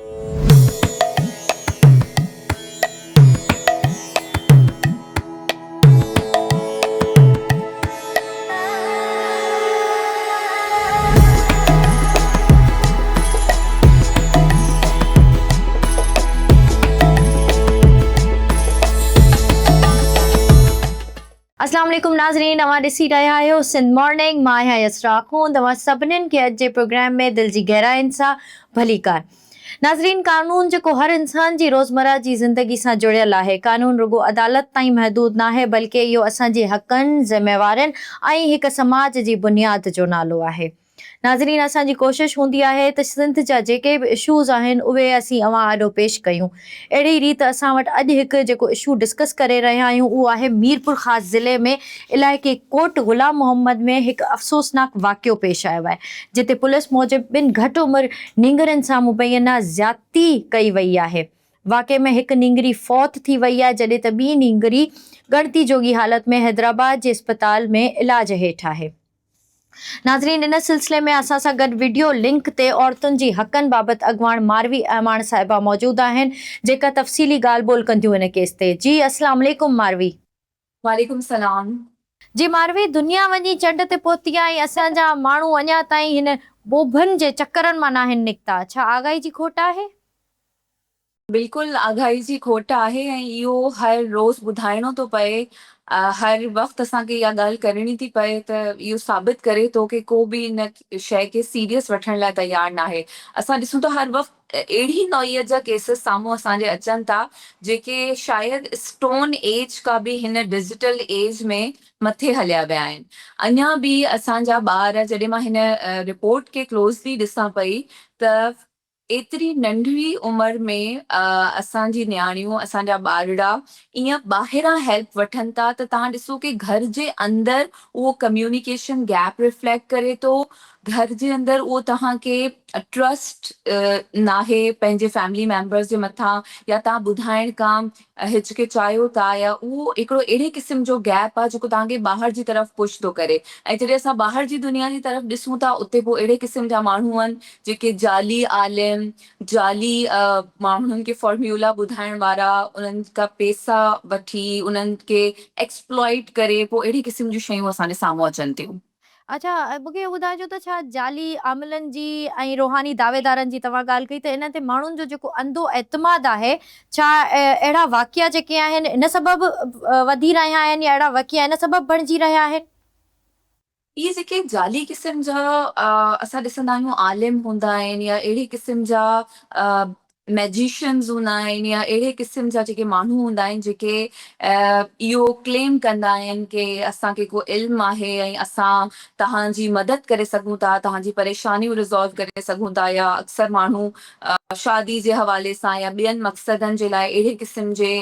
اسلام عليڪم ناظرين اوهان ڏسي رهيا آهيو سنڌ مارننگ مان آهيان يسرا آخوند اوهان سڀنين کي اڄ جي پروگرام ۾ دل جي گهرائين سان ڀليڪار ناظرين قانون جيڪو هر انسان جي روزمره جي زندگي سان جڙيل آهي قانون رڳو عدالت تائين محدود ناهي بلڪه اهو اسان جي حقن ذميوارين ۽ هڪ سماج جي بنياد جو نالو آهي ناظرين اسان جي ڪوشش هوندي آهي ته سنڌ جا جيڪي به اشوز آهن اهي اسين اوهان آڏو پيش ڪيون اهڙي ريت اسان وٽ اڄ هڪ جيڪو اشو ڊسڪس ڪري رهيا آهيون اهو آهي ميرپورخاص ضلعي ۾ علائقي ڪوٽ غلام محمد ۾ هڪ افسوسناڪ واقعو پيش آيو آهي جتي پوليس موجب ٻن گهٽ عمر نينگرين سان مبينا زيادتي ڪئي وئي آهي واقعي ۾ هڪ نينگري فوت ٿي وئي آهي جڏهن ته ٻي نينگري ڳڻتي جوڳي حالت ۾ حيدرآباد جي اسپتال ۾ علاج هيٺ آهي. ناظرين ان سلسلي ۾ اسان سان گڏ وڊيو لنڪ تي عورتن جي حقن بابت اڳواڻ ماروي اعواڻ صاحبه موجود آهن جيڪا تفصيلي ڳالهه ٻولهه ڪنديون ان ڪيس تي جي اسلام عليڪم ماروي. وعليڪم السلام. جي ماروي دنيا وڃي چنڊ تي پهتي آهي ۽ اسان جا ماڻهو اڃا تائين هن بوڀن جي چڪرن مان ناهن نڪتا ڇا آگاهي جي کوٽ آهي؟ بلڪل آگاهي جي کوٽ آهي ۽ اهو هر روز ٻڌائڻو ٿو پئي، هر وقت اسان کي اها ڳالهه ڪرڻي ٿي پئي ته اهو ثابت ڪري ٿو ڪي ڪو به ان شيء کي سيريس وٺڻ لاء تيار ناهي. اسان ڏسون ٿا هر وقت اهڙي نوعيت جا ڪيسز سامهون اسان جي اچن ٿا جيڪي شايد اسٽون ايج کان به هن ڊجيٽل ايج ۾ مٿي هليا ويا آهن. اڃا به اسان جا ٻار جڏهن مان هن رپورٽ کي ڪلوزلي ڏسان پئي ته ايتري ننڍڙي عمر ۾ اسان جي نياڻيون اسان جا ٻارڙا ايئن ٻاهران هيلپ وٺن ٿا ته توهان ڏسو ڪي گهر جي اندر اهو ڪميونيڪيشن گيپ ريفليڪٽ ڪري ٿو گهر جي اندر اهو توهان کي ٽرسٽ ناهي پنهنجي فيملي ميمبرز جي مٿان يا توهان ٻڌائڻ کان هچڪچايو ٿا يا اهو هڪڙو اهڙي قسم جو گيپ آهي جيڪو توهان کي ٻاهر جي طرف پش ٿو ڪري ۽ جڏهن اسان ٻاهر جي دنيا جي طرف ڏسون ٿا اتي پوء اهڙي قسم جا ماڻهو آهن جيڪي جعلي عالم، جعلي ماڻهن کي فارميولا ٻڌائڻ وارا، انهن کان پيسا وٺي انهن کي ايڪسپلائيٽ ڪري پوء اهڙي قسم جون شيون اسان جي سامهون اچن ٿيون. اڇا مون کي اهو ٻڌائجو ته ڇا جعلي عاملن جي ۽ روحاني دعويدارن جي توهان ڳالهه ڪئي ته انهن تي ماڻهن جو جيڪو انڌو اعتماد آهي ڇا اهڙا واقعا جيڪي آهن ان سبب وڌي رهيا آهن يا اهڙا واقعا ان سبب بڻجي رهيا آهن؟ اهي جيڪي جعلي قسم جا اسان ڏسندا آهيون عالم هوندا آهن يا اهڙي قسم جا ميجيشنز هوندا آهن يا اهڙي قسم جا جيڪي ماڻهو هوندا آهن جيڪي اهو ڪليم ڪندا آهن ڪي اسان کي ڪو علم آهي ۽ اسان توهان جي مدد ڪري سگهون ٿا توهان جي پريشانيون ريزالو ڪري سگهون ٿا يا اڪثر ماڻهو شادي جي حوالي سان يا ٻين مقصدن جي لاء اهڙي قسم جي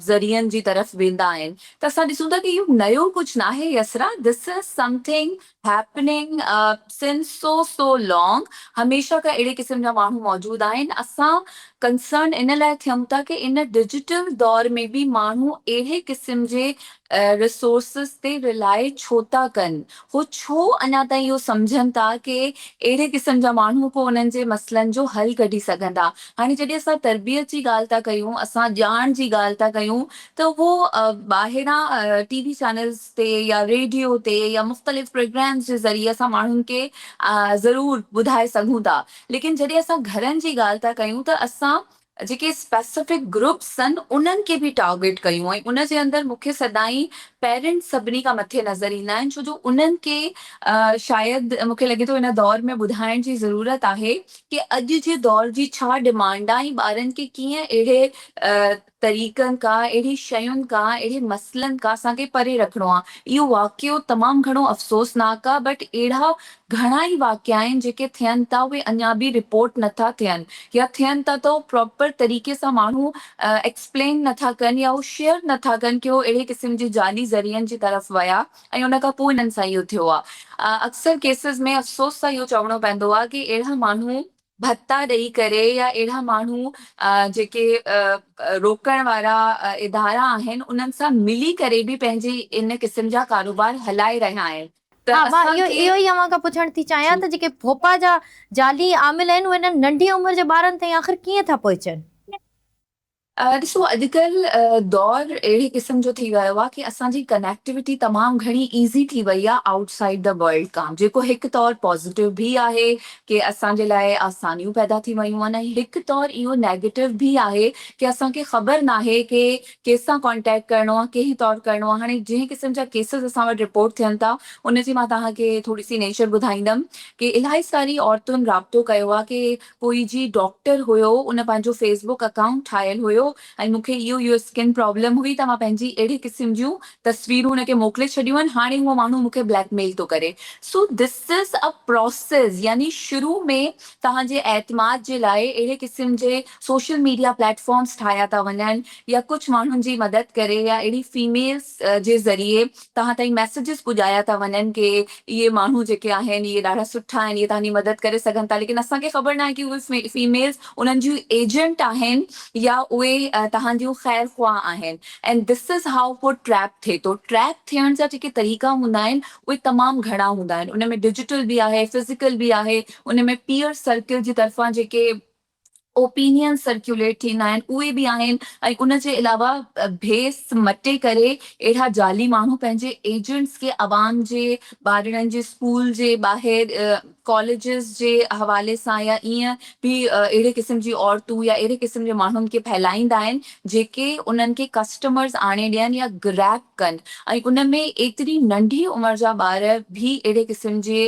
ذريعن جي طرف ويندا آهن ته اسان ڏسون ٿا ڪي اهو نيو ڪجهه ناهي Yusra this is something happening since so so long هميشه کان اهڙي قسم جا ماڻهو موجود آهن اسان ڪنسرن ان لاء ٿيون ٿا ڪي ان ڊجيٽل دور ۾ به ماڻهو اهڙي قسم جي ريسورسز تي رلائي ڇو ٿا ڪن هو ڇو اڃا تائين اهو سمجهن ٿا ڪي اهڙي قسم جا ماڻهو ڪو انهن جي مسئلن جو حل ڪڍي سگهندا هاڻي جڏهن اسان تربيت جي ڳالهه ٿا ڪيون اسان ڄاڻ جي ڳالهه ٿا ڪيون ته اهو ٻاهران ٽي وي چينلز تي يا ريڊيو تي يا مختلف پروگرامز جي ذريعي اسان ماڻهن کي ضرور ٻڌائي سگهون ٿا ليڪن جڏهن اسان گهرن جي ڳالهه ٿا ڪيون ته اسان جيڪي اسپيسفڪ گروپس آهن انهن کي به ٽارگيٽ ڪيون ۽ ان جي اندر مون کي سدائين پيرنٽس سڀني کان مٿي نظر ايندا آهن ڇو جو انهن کي شايد مون کي لڳي ٿو ان دور ۾ ٻڌائڻ جي ضرورت آهي ڪي اڄ جي دور جي ڇا ڊمانڊ آهي ۽ ٻارن کي ڪيئن اهڙي طريقن کان، اهڙي شين کان، اهڙي مسئلن کان اسان کي پري رکڻو آ. اهو واقعو تمام گهڻو افسوسناڪ آ بٽ اهڙا گهڻا ئي واقعا آهن جيڪي ٿين ٿا اهي اڃا به رپورٽ نه ٿا ٿين يا ٿين ٿا ته اهو پراپر طريقي سان ماڻهو ايڪسپلين نه ٿا ڪن يا اهو شيئر نه ٿا ڪن ڪي اهو اهڙي قسم جي جعلي ذريعن جي طرف ويا ۽ ان کان پوء انهن سان اهو ٿيو آ. اڪثر ڪيسز ۾ افسوس سان اهو چوڻو پوندو آ ڪي اهڙا ماڻهو ڀتا ڏئي ڪري يا اهڙا ماڻهو جيڪي روڪڻ وارا ادارا آهن انهن سان ملي ڪري به پنهنجي ان قسم جا ڪاروبار هلائي رهيا آهن ته ها مان اسان اهو کي اهو ئي اوهان کان پڇڻ ٿي چاهيان جي ته جيڪي ڀوپا جا جعلي عامل آهن اهي انهن ننڍي عمر جي ٻارن تائين آخر ڪيئن ٿا پهچن؟ ڏسو اڄڪلهه دور اهڙي قسم جو ٿي ويو آهي ڪي اسان جي ڪنيڪٽيوٽي تمام گهڻي ايزي ٿي وئي آهي آئوٽ سائيڊ the world کان جيڪو هڪ طور پازيٽو به آهي ڪي اسان جي لاء آسانيون پيدا ٿي ويون آهن ۽ هڪ طور اهو نيگيٽو به آهي ڪي اسان کي خبر ناهي ڪي ڪنهن سان ڪانٽيڪٽ ڪرڻو آهي ڪنهن طور ڪرڻو آهي هاڻي جنهن قسم جا ڪيسز اسان وٽ رپورٽ ٿين ٿا ان جي مان توهان کي ٿوري سي نيچر ٻڌائيندم ڪي الاهي ساري عورتن رابطو ڪيو آهي ڪي ڪوئي جي ڊاڪٽر هيو ان پنهنجو فيس بڪ اڪائونٽ ٺاهيل هيو ۽ مون کي اهو اهو اسڪن پرابلم هئي ته مان پنهنجي اهڙي قسم جون تصويرون ان کي موڪلي ڇڏيون آهن هاڻي اهو ماڻهو مون کي بليڪ ميل ٿو ڪري so this is a process يعني شروع ۾ توهان جي اعتماد جي لاء اهڙي قسم جي سوشل ميڊيا پليٽ فارمس ٺاهيا ٿا وڃن يا ڪجهه ماڻهن جي مدد ڪري يا اهڙي فيميلس جي ذريعي توهان تائين ميسيجز پڄايا ٿا وڃن ڪي اهي ماڻهو جيڪي آهن اهي ڏاڍا سٺا آهن اهي توهان جي مدد ڪري سگهن ٿا ليڪن اسان کي خبر ناهي ڪي اهي فيميلز انهن جون ايجنٽ آهن يا اهي توهان جون خير خواهه آهن اينڊ this is how پوء ٽريپ ٿئي ٿو ٽريپ ٿيڻ جا جيڪي طريقا هوندا آهن اهي تمام گهڻا هوندا آهن ان ۾ ڊجيٽل به آهي فزيڪل به آهي ان ۾ پيئر سرڪل جي طرفان جيڪي اوپينين سرڪيوليٽ ٿيندا آهن اهي به آهن ۽ ان جي علاوه ڀيس مٽي ڪري اهڙا جعلي ماڻهو پنهنجي ايجنٽس کي عوام جي ٻارڙن جي اسڪول جي ٻاهر ڪاليجز جي حوالي سان يا ائين به اهڙي قسم جي عورتون يا اهڙي قسم جي ماڻهن کي ڦهلائيندا آهن جيڪي انهن کي ڪسٽمرز آڻي ڏين يا گريب ڪن ۽ ان ۾ ايتري ننڍي عمر جا ٻار به اهڙي قسم جي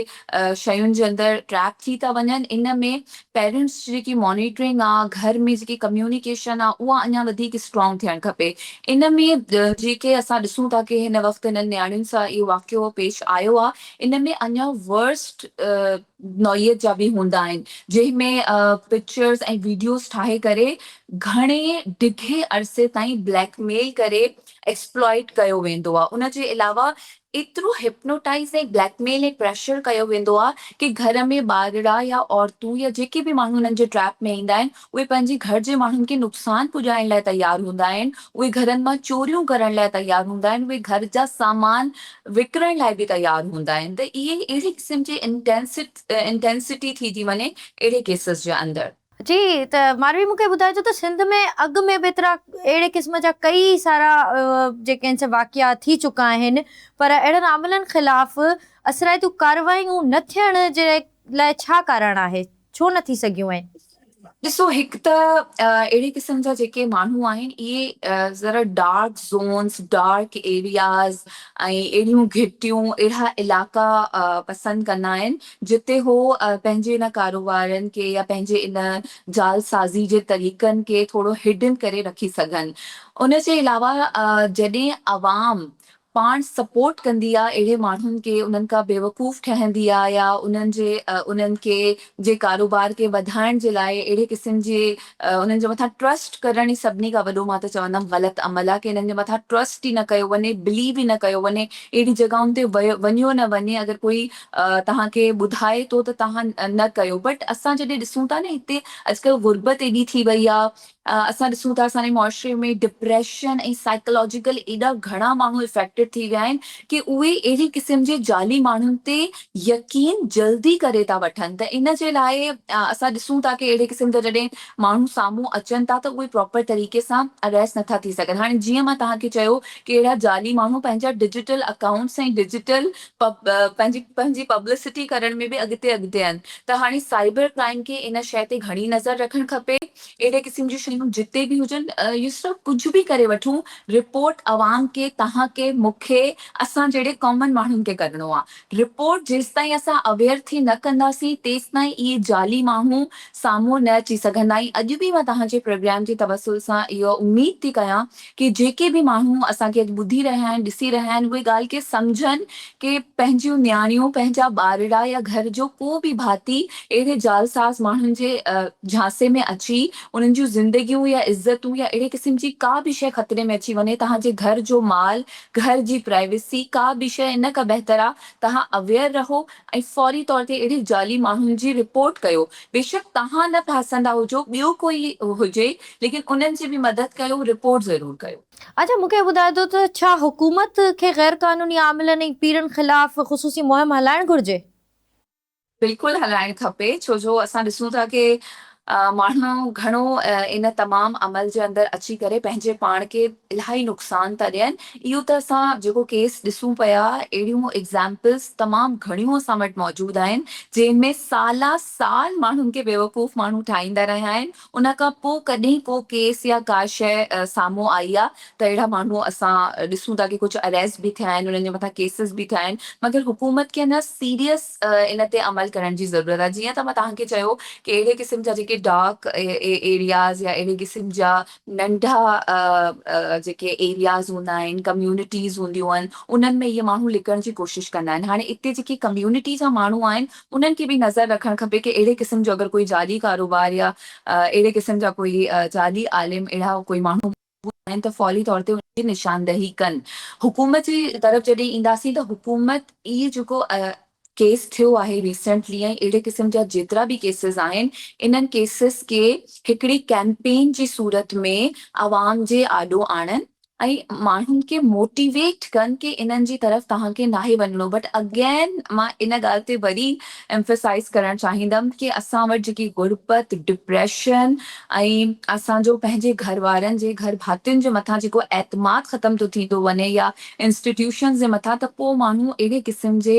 شين جي اندر ٽريپ ٿي ٿا وڃن ان ۾ پيرنٽس جي جيڪي مانيٽرنگ آ گهر ۾ جيڪي ڪميونيڪيشن آ اها اڃا وڌيڪ اسٽرانگ ٿيڻ کپي ان ۾ جيڪي اسان ڏسون ٿا ڪي هن وقت هنن نياڻين سان اهو واقعو پيش آيو آ ان ۾ اڃا ورسٽ نوعيت جا به هوندا آهن جنهن ۾ پڪچرز ۽ ويڊيوز ٺاهي ڪري گهڻي ڊگهي عرصي تائين بليڪ ميل ڪري ايڪسپلائٽ ڪيو ويندو آ ان جي علاوه ايترو هپنوٽائيز ۽ بليڪ ميل ۽ پريشر ڪيو ويندو آ ڪي گهر ۾ ٻارڙا يا عورتون يا جيڪي به ماڻهو انهن جي ٽريپ ۾ ايندا آهن اهي پنهنجي گهر جي ماڻهن کي نقصان پڄائڻ لاء تيار هوندا آهن اهي گهرن مان چوريون ڪرڻ لاء تيار هوندا آهن اهي گهر جا سامان وڪڻڻ لاء به تيار هوندا آهن ته اهي اهڙي قسم جي انٽينسٽي ٿي ٿي وڃي اهڙي ڪيسز جي اندر. جي ته ماروي مون کي ٻڌائجو ته سنڌ ۾ اڳ ۾ به ايترا اهڙي قسم جا ڪئي سارا جيڪي آهن سي واقعا ٿي چڪا آهن پر اهڙن عاملن خلاف اثرائتيون ڪارروايون نه ٿيڻ جي لاء ڇا ڪارڻ آهي ڇو نه ٿي سگهيون آهن؟ ڏسو هڪ ته اهڙي قسم جا جيڪي ماڻهو آهن اهي ذرا ڊارڪ زونس ڊارڪ ايرياز ۽ اهڙيون گهٽيون اهڙا علائقا پسند ڪندا آهن جتي هو پنهنجي ان ڪاروبارن کي يا پنهنجي ان جعلسازي جي طريقن کي ٿورو هڊن ڪري رکي سگهن. ان جي علاوه جڏهن عوام پاڻ سپورٽ ڪندي آ اهڙي ماڻهن کي انهن کان بيوقوف ٺهندي آ يا انهن جي انهن کي جي ڪاروبار کي وڌائڻ جي لاء اهڙي قسم جي انهن جي مٿان ٽرسٽ ڪرڻ ئي سڀني کان وڏو مان ته چوندم غلط عمل آ ڪي انهن جي مٿان ٽرسٽ ئي نه ڪيو وڃي بليو ئي نه ڪيو وڃي اهڙي جڳهن تي وڃيو نه وڃي اگر ڪوئي توهان کي ٻڌائي ٿو ته توهان نه ڪيو بٽ اسان جڏهن ڏسون ٿا نه هتي اڄڪلهه غربت ايڏي ٿي وئي آ اسان ڏسون ٿا اسان جي معاشري ۾ ڊپريشن ۽ سائيڪالاجيڪل ايڏا گهڻا ماڻهو افيڪٽيڊ ٿي ويا آهن ڪي اهي اهڙي قسم جي جعلي ماڻهن تي يقين جلدي ڪري ٿا وٺن ته ان جي لاء اسان ڏسون ٿا ڪي اهڙي قسم جا جڏهن ماڻهو سامهون اچن ٿا ته اهي پراپر طريقي سان اريسٽ نٿا ٿي سگهن هاڻي جيئن مان توهان کي چيو ڪي اهڙا جعلي ماڻهو پنهنجا ڊجيٽل اڪائونٽس ۽ ڊجيٽل پنهنجي پنهنجي پبلسٽي ڪرڻ ۾ به اڳتي اڳتي آهن ته هاڻي سائبر ڪرائيم کي ان شيء تي گهڻي نظر رکڻ کپي اهڙي قسم جون شيون جتي به هجن يسرا ڪجهه به ڪري وٺون رپورٽ عوام کي توهان کي مون کي اسان جهڙي ڪامن ماڻهن کي ڪرڻو آهي رپورٽ جيستائين اسان اويئر ٿي نه ڪنداسين تيستائين اهي جعلي ماڻهو سامهون نه اچي سگهندا ۽ اڄ به مان توهان جي پروگرام جي توسل سان اهو اميد ٿي ڪيان ڪي جيڪي به ماڻهو اسان کي اڄ ٻڌي رهيا آهن، ڏسي رهيا آهن، اهي ڳالهه کي سمجهن ڪي پنهنجيون نياڻيون، پنهنجا ٻارڙا يا گهر جو ڪو به ڀاتي اهڙي جعلساز ماڻهن جي جهانسي ۾ اچي انهن جون زندگيون يا عزتون يا اهڙي قسم جي ڪا به شيء خطري ۾ اچي وڃي، توهان جي گهر جو مال، گهر گهر جي پرائيويسي ڪا به شيء ان کان بهتر آ توهان اويئر رهو ۽ فوري طور تي اهڙي جعلي ماڻهن جي رپورٽ ڪيو بيشڪ توهان نه ڦاسندا هجو ٻيو ڪوئي هجي ليڪن انهن جي به مدد ڪيو رپورٽ ضرور ڪيو. اڇا مون کي ٻڌايو ته ڇا حڪومت کي غير قانوني عاملن ۽ پيرن خلاف خصوصي مهم هلائڻ گهرجي؟ بلڪل هلائڻ کپي ڇو جو اسان ڏسون ٿا ڪي ماڻهو گهڻو ان تمام عمل جي اندر اچي ڪري پنهنجي پاڻ کي الاهي نقصان ٿا ڏين اهو ته اسان جيڪو ڪيس ڏسون پيا اهڙيون ايگزامپلز تمام گهڻيون اسان وٽ موجود آهن جنهن ۾ سالا سال ماڻهن کي بيوقوف ماڻهو ٺاهيندا رهيا آهن ان کان پوء ڪڏهن ڪو ڪيس يا ڪا شيء سامهون آئي آ ته اهڙا ماڻهو اسان ڏسون ٿا ڪي ڪجهه اريسٽ به ٿيا آهن انهن جي مٿان ڪيسز به ٿيا آهن مگر حڪومت کي اڃا سيريس ان تي عمل ڪرڻ جي ضرورت آهي جيئن ته مان توهان کي چيو ڪي اهڙي قسم جا جيڪي ڊارڪ ايرياز يا اهڙي قسم جا ننڍا جيڪي ايرياز هوندا آهن ڪميونٽيز هونديون آهن انهن ۾ اهي ماڻهو لڪڻ جي ڪوشش ڪندا آهن هاڻي اتي جيڪي ڪميونٽي جا ماڻهو آهن انهن کي به نظر رکڻ کپي ڪي اهڙي قسم جو اگر ڪوئي جعلي ڪاروبار يا اهڙي قسم جا ڪوئي جعلي عالم اهڙا ڪوئي ماڻهو آهن ته فوري طور تي ان جي نشاندهي ڪن. حڪومت جي طرف جڏهن اينداسين ته حڪومت اهي جيڪو ڪيس ٿيو آهي ريسينٽلي ۽ اهڙي قسم جا جيترا به ڪيسز آهن انهن ڪيسز کي هڪڙي ڪيمپين جي صورت ۾ عوام جي آڏو آڻن ۽ ماڻهن کي موٽيويٽ ڪن ڪي انهن جي طرف توهان کي ناهي وڃڻو بٽ اگين مان ان ڳالهه تي وري ايمفسائيز ڪرڻ چاهيندم ڪي اسان وٽ جيڪي غربت ڊپريشن ۽ اسان جو پنهنجي گهر وارن جي گهر ڀاتين جي مٿان جيڪو اعتماد ختم ٿو ٿيندو وڃي يا انسٽيٽيوشنز جي مٿان ته پوء ماڻهو اهڙي قسم جي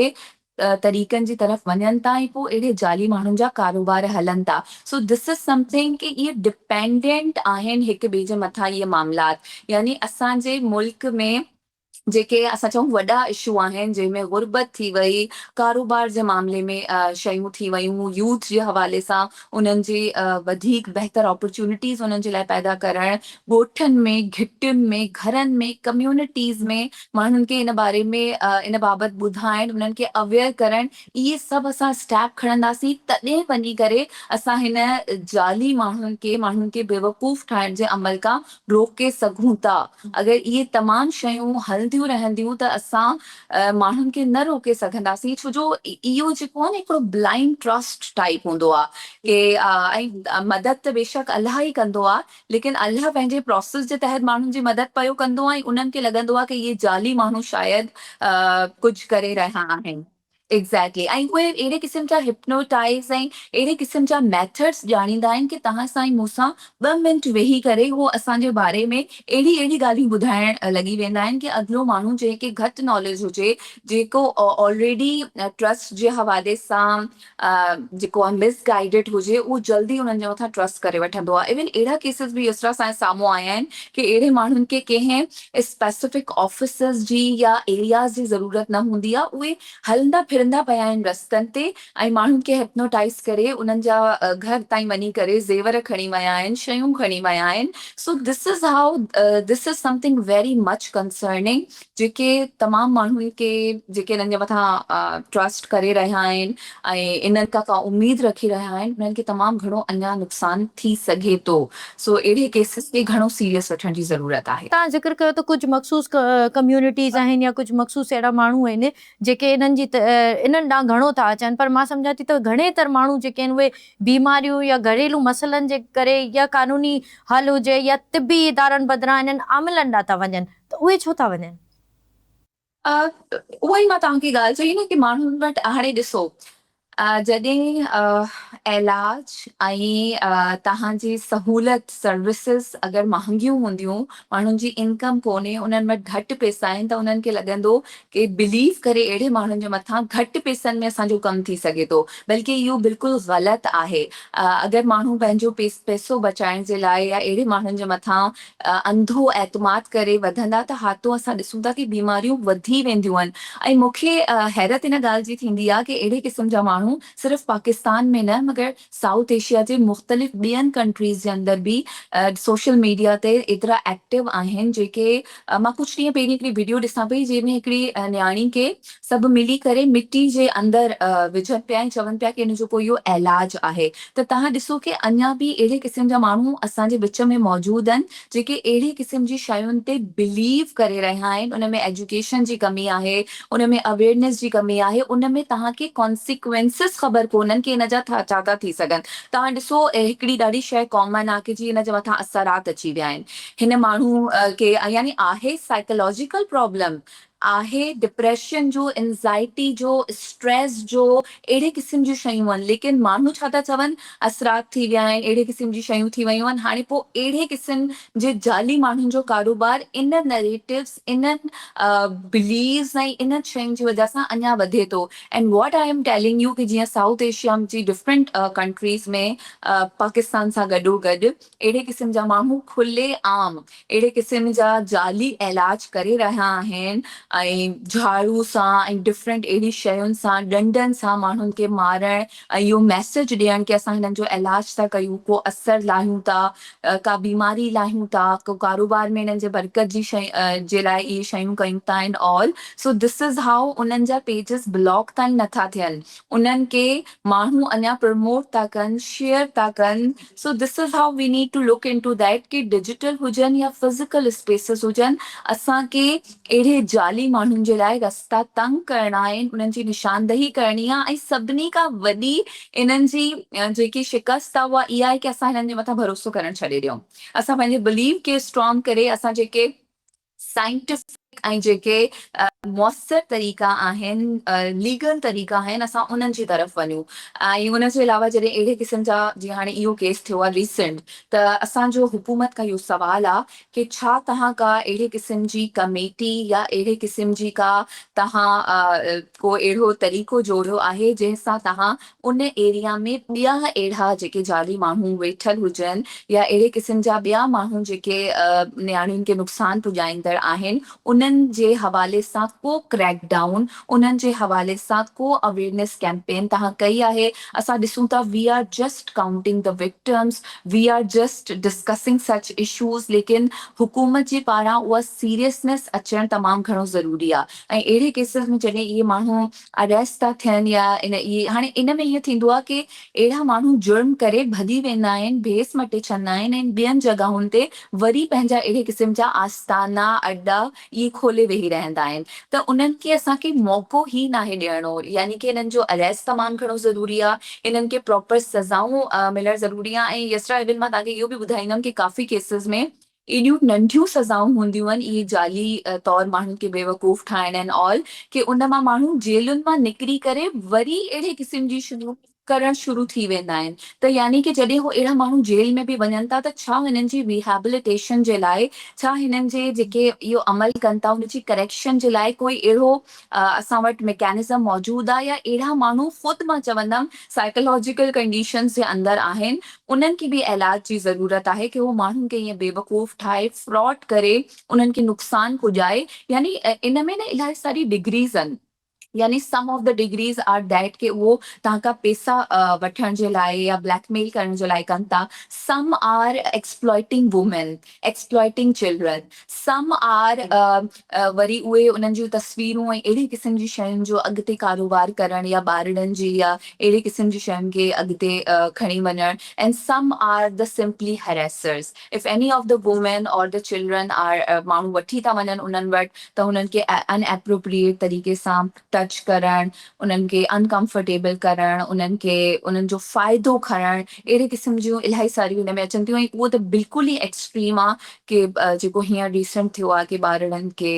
طريقن جي طرف وڃن ٿا ۽ پوء اهڙي جعلي ماڻهن جا ڪاروبار هلن ٿا سو دس از سمٿنگ ڪي اهي ڊپينڊنٽ آهن هڪ ٻئي جي مٿان اهي معاملات يعني اسان جي ملڪ ۾ جيڪي اسان چئون وڏا اشو آهن جنهن ۾ غربت ٿي وئي، ڪاروبار جي معاملي ۾ شيون ٿي ويون، يوٿ جي حوالي سان انهن جي وڌيڪ بهتر اپرچونٽيز انهن جي لاء پيدا ڪرڻ، ڳوٺن ۾، گهٽين ۾، گهرن ۾، ڪميونٽيز ۾ ماڻهن کي ان باري ۾ ان بابت ٻڌائڻ، انهن کي اويئر ڪرڻ، اهي سڀ اسان اسٽيپ کڻنداسين تڏهن وڃي ڪري اسان هن جعلي ماڻهن کي ماڻهن کي بيوقوف ٺاهڻ جي عمل کان روڪي سگهون ٿا. اگر اهي تمام شيون هلنديون رهنديون ته اسان ماڻهن کي نه روڪي سگهنداسين ڇو جو اهو جيڪو آهي نه هڪڙو بلائنڊ ٽرسٽ ٽائيپ هوندو آهي ڪي ۽ مدد ته بيشڪ الله ئي ڪندو آهي ليڪن الله پنهنجي پروسيس جي تحت ماڻهن جي مدد پيو ڪندو آهي ۽ انهن کي لڳندو آهي ڪي اهي جعلي ماڻهو شايد ڪجهه ڪري رهيا آهن. ايگزيڪٽلي ۽ اهي اهڙي قسم جا هپنوٽائيز ۽ اهڙي قسم جا ميٿڊس ڄاڻيندا آهن ڪي توهان سان ۽ مون سان ٻه منٽ ويهي ڪري هو اسان جي باري ۾ اهڙي اهڙي ڳالهيون ٻڌائڻ لڳي ويندا آهن ڪي اڳلو ماڻهو جنهن کي گهٽ ناليج هجي جيڪو آلريڊي ٽرسٽ جي حوالي سان جيڪو آهي مس گائيڊڊ هجي اهو جلدي انهن جي مٿان ٽرسٽ ڪري وٺندو آهي ايون اهڙا ڪيسز به يسرا سان سامهون آيا آهن ڪي اهڙي ماڻهن کي ڪنهن اسپيسفڪ آفيسز جي يا ايرياز جي ضرورت نه هوندي آهي اهي هلندا ڦرندا پيا آهن رستن تي ۽ ماڻهن کي هپنوٽائيز ڪري انهن جا گهر تائين وڃي ڪري زيور کڻي ويا آهن شيون کڻي ويا آهن so this is how this is something very much concerning جيڪي تمام ماڻهن کي جيڪي انهن جي مٿان ٽرسٽ ڪري رهيا آهن ۽ انهن کان ڪا اميد رکي رهيا آهن انهن کي تمام گهڻو اڃا نقصان ٿي سگهي ٿو سو اهڙي ڪيسز کي گهڻو سيريس وٺڻ جي ضرورت آهي. توهان ذڪر ڪيو ته ڪجهه مخصوص ڪميونٽيز آهن يا ڪجهه مخصوص اهڙا ماڻهو آهن جيڪي انهن جي انهن ڏانهن گهڻو ٿا اچن پر مان سمجهان ٿي ته گهڻي تر ماڻهو جيڪي آهن اهي بيماريون يا گهريلو مسئلن جي ڪري يا قانوني حل هجي يا طبي ادارن بدران انهن عاملن ڏانهن ٿا وڃن ته اهي ڇو ٿا وڃن؟ اها ئي مان توهان کي ڳالهه چئي نه ڪي ماڻهن وٽ هاڻي ڏسو جڏهن علاج ۽ توهان جي سهولت سروسز اگر مهانگيون هونديون ماڻهن جي انڪم ڪونهي انهن وٽ گهٽ پئسا آهن ته انهن کي لڳندو ڪي بليف ڪري اهڙي ماڻهن جي مٿان گهٽ پئسن ۾ اسان جو ڪم ٿي سگهي ٿو بلڪه اهو بلڪل غلط آهي اگر ماڻهو پنهنجو پئسو بچائڻ جي لاء يا اهڙي ماڻهن جي مٿان انڌو اعتماد ڪري وڌندا ته هاتو اسان ڏسون ٿا ڪي بيماريون وڌي وينديون آهن ۽ مون کي حيرت ان ڳالهه جي ٿيندي آهي ڪي اهڙي قسم جا ماڻهو ماڻهو صرف پاڪستان ۾ نه مگر سائوٿ ايشيا جي مختلف ٻين ڪنٽريز جي اندر به سوشل ميڊيا تي ايترا ايڪٽو آهن جيڪي مان ڪجهه ڏينهن پهرين هڪڙي وڊيو ڏسان پئي جنهن ۾ هڪڙي نياڻي کي سڀ ملي ڪري مٽي جي اندر وجهن پيا ۽ چون پيا ڪي ان جو ڪو اهو علاج آهي ته توهان ڏسو ڪي اڃا به اهڙي قسم جا ماڻهو اسان جي وچ ۾ موجود آهن جيڪي اهڙي قسم جي شين تي بليو ڪري رهيا آهن ان ۾ ايجوڪيشن جي ڪمي آهي ان ۾ اويئرنيس جي ڪمي آهي ان ۾ توهان کي ڪانسيڪوئنسز خبر ڪونهن ڪي ان جا ڇا ٿا ٿي سگهن توهان ڏسو هڪڙي ڏاڍي شيء ڪامن آهي ڪي جي ان جي مٿان اثرات اچي ويا آهن هن ماڻهو کي يعني آهي سائيڪالاجيڪل پرابلم آهي ڊپريشن جو انزائٽي جو اسٽريس جو اهڙي قسم جون شيون آهن ليڪن ماڻهو ڇا ٿا چون اثرات ٿي ويا آهن اهڙي قسم جون شيون ٿي ويون آهن هاڻي پوء اهڙي قسم جي جعلي ماڻهن جو ڪاروبار ان نريٽوز انهن بليفز ۽ انهن شين جي وجه سان اڃا وڌي ٿو and what I am telling you ڪي جيئن سائوٿ ايشيا جي ڊفرنٽ ڪنٽريز ۾ پاڪستان سان گڏو گڏ اهڙي قسم جا ماڻهو کلي عام اهڙي قسم جا جعلي علاج ڪري رهيا آهن ۽ جهاڙو سان ۽ ڊفرنٽ اهڙي شين سان ڏنڊن سان ماڻهن کي مارڻ ۽ اهو ميسيج ڏيڻ ڪي اسان هنن جو علاج ٿا ڪيون ڪو اثر لاهيون ٿا ڪا بيماري لاهيون ٿا ڪو ڪاروبار ۾ هنن جي برڪت جي شي جي لاء اهي شيون ڪيون ٿا and all so this is how انهن جا پيجز بلاڪ تائين نٿا ٿين انهن کي ماڻهو اڃا پروموٽ ٿا ڪن شيئر ٿا ڪن so this is how we need to look into that K digital هجن يا فزيڪل اسپيسز هجن اسان کي اهڙي جعلي ماڻهن جي لاء رستا تنگ ڪرڻا آهن انهن جي نشاندهي ڪرڻي آهي ۽ سڀني کان وڏي انهن جي جيڪي شڪست آهي اها اها آهي ڪي اسان هنن جي مٿان ڀروسو ڪرڻ ڇڏي ڏيون اسان پنهنجي بليف کي اسٽرانگ ڪري اسان جيڪي سائنٽيفڪ ۽ جيڪي موثر طريقا آهن، ليگل طريقا آهن اسان انهن جي طرف وڃون ۽ ان جي علاوه جڏهن اهڙي قسم جا جيئن هاڻي اهو ڪيس ٿيو آهي ريسنٽ ته اسان جو حڪومت کان اهو سوال آهي ڪي ڇا توهان ڪا اهڙي قسم جي ڪميٽي يا اهڙي قسم جي ڪا توهان ڪو اهڙو طريقو جوڙيو آهي جنهن سان توهان ان ايريا ۾ ٻيا اهڙا جيڪي جعلي ماڻهو ويٺل هجن يا اهڙي قسم جا ٻيا ماڻهو جيڪي نياڻين کي نقصان پڄائيندڙ آهن انهن جي حوالي سان ڪو ڪريڪ ڊائون انهن جي حوالي سان ڪو اويرنيس ڪيمپين توهان ڪئي آهي اسان ڏسون ٿا we are just counting the victims we are just discussing such issues ليڪن حڪومت جي پاران اها سيريسنيس اچڻ تمام گهڻو ضروري آهي ۽ اهڙي ڪيسز ۾ جڏهن اهي ماڻهو اريسٽ ٿا ٿين يا ان اهي هاڻي ان ۾ ائين ٿيندو آهي ڪي اهڙا ماڻهو جرم ڪري ڀڄي ويندا آهن ڀيس مٽي ڇڏندا آهن ۽ ٻين جڳهن تي وري پنهنجا اهڙي قسم جا آستانا اڏا اهي کولي ويهي رهندا آهن ته انهن کي اسان کي موقعو ئي ناهي ڏيڻو يعني ڪي انهن جو اريسٽ تمام گهڻو ضروري آهي انهن کي پراپر سزائون ملڻ ضروري آهي ۽ يسرا ايون مان توهان کي اهو به ٻڌائيندم ڪي ڪافي ڪيسز ۾ ايڏيون ننڍيون سزائون هونديون آهن اهي جعلي طور ماڻهن کي بيوقوف ٺاهڻ اينڊ آل ڪي ان مان ماڻهو جيلن مان نڪري ڪري وري اهڙي قسم جي شيون ڪرڻ شروع ٿي ويندا آهن ته يعني ڪي جڏهن هو اهڙا ماڻهو جيل ۾ به وڃن ٿا ته ڇا هنن جي ريهيبليٽيشن جي لاء ڇا هنن جي جيڪي اهو عمل ڪن ٿا ان جي ڪريڪشن جي لاء ڪوئي اهڙو اسان وٽ ميڪانزم موجود آ يا اهڙا ماڻهو خود مان چوندم سائيڪالاجيڪل ڪنڊيشنز جي اندر آهن انهن کي به علاج جي ضرورت آهي ڪي هو ماڻهن کي ائين بيوقوف ٺاهي فراڊ ڪري انهن کي نقصان پڄائي يعني ان ۾ نه الاهي ساري ڊگريز آهن يعني some of the degrees are that ڪي اهو توهان کان پيسا وٺڻ جي لاء يا بليڪ ميل ڪرڻ جي لاء ڪن ٿا some are exploiting women exploiting children some are وري اهي انهن جون تصويرون ۽ اهڙي قسم جي شين جو اڳتي ڪاروبار ڪرڻ يا ٻارڙن جي يا اهڙي قسم جي شين کي اڳتي کڻي وڃڻ and some are the simply harassers if any of the women or the children are ماڻهو وٺي ٿا وڃن انهن وٽ ته انهن کي ان اپروپريئيٽ طريقي سان ٽچ ڪرڻ انهن کي انڪمفرٽيبل ڪرڻ انهن کي انهن جو فائدو کڻڻ اهڙي قسم جون الاهي ساريون هن ۾ اچن ٿيون ۽ اهو ته بلڪل ئي ايڪسٽريم آ ڪي جيڪو هينئر ريسنٽ ٿيو آ ڪي ٻارڙن کي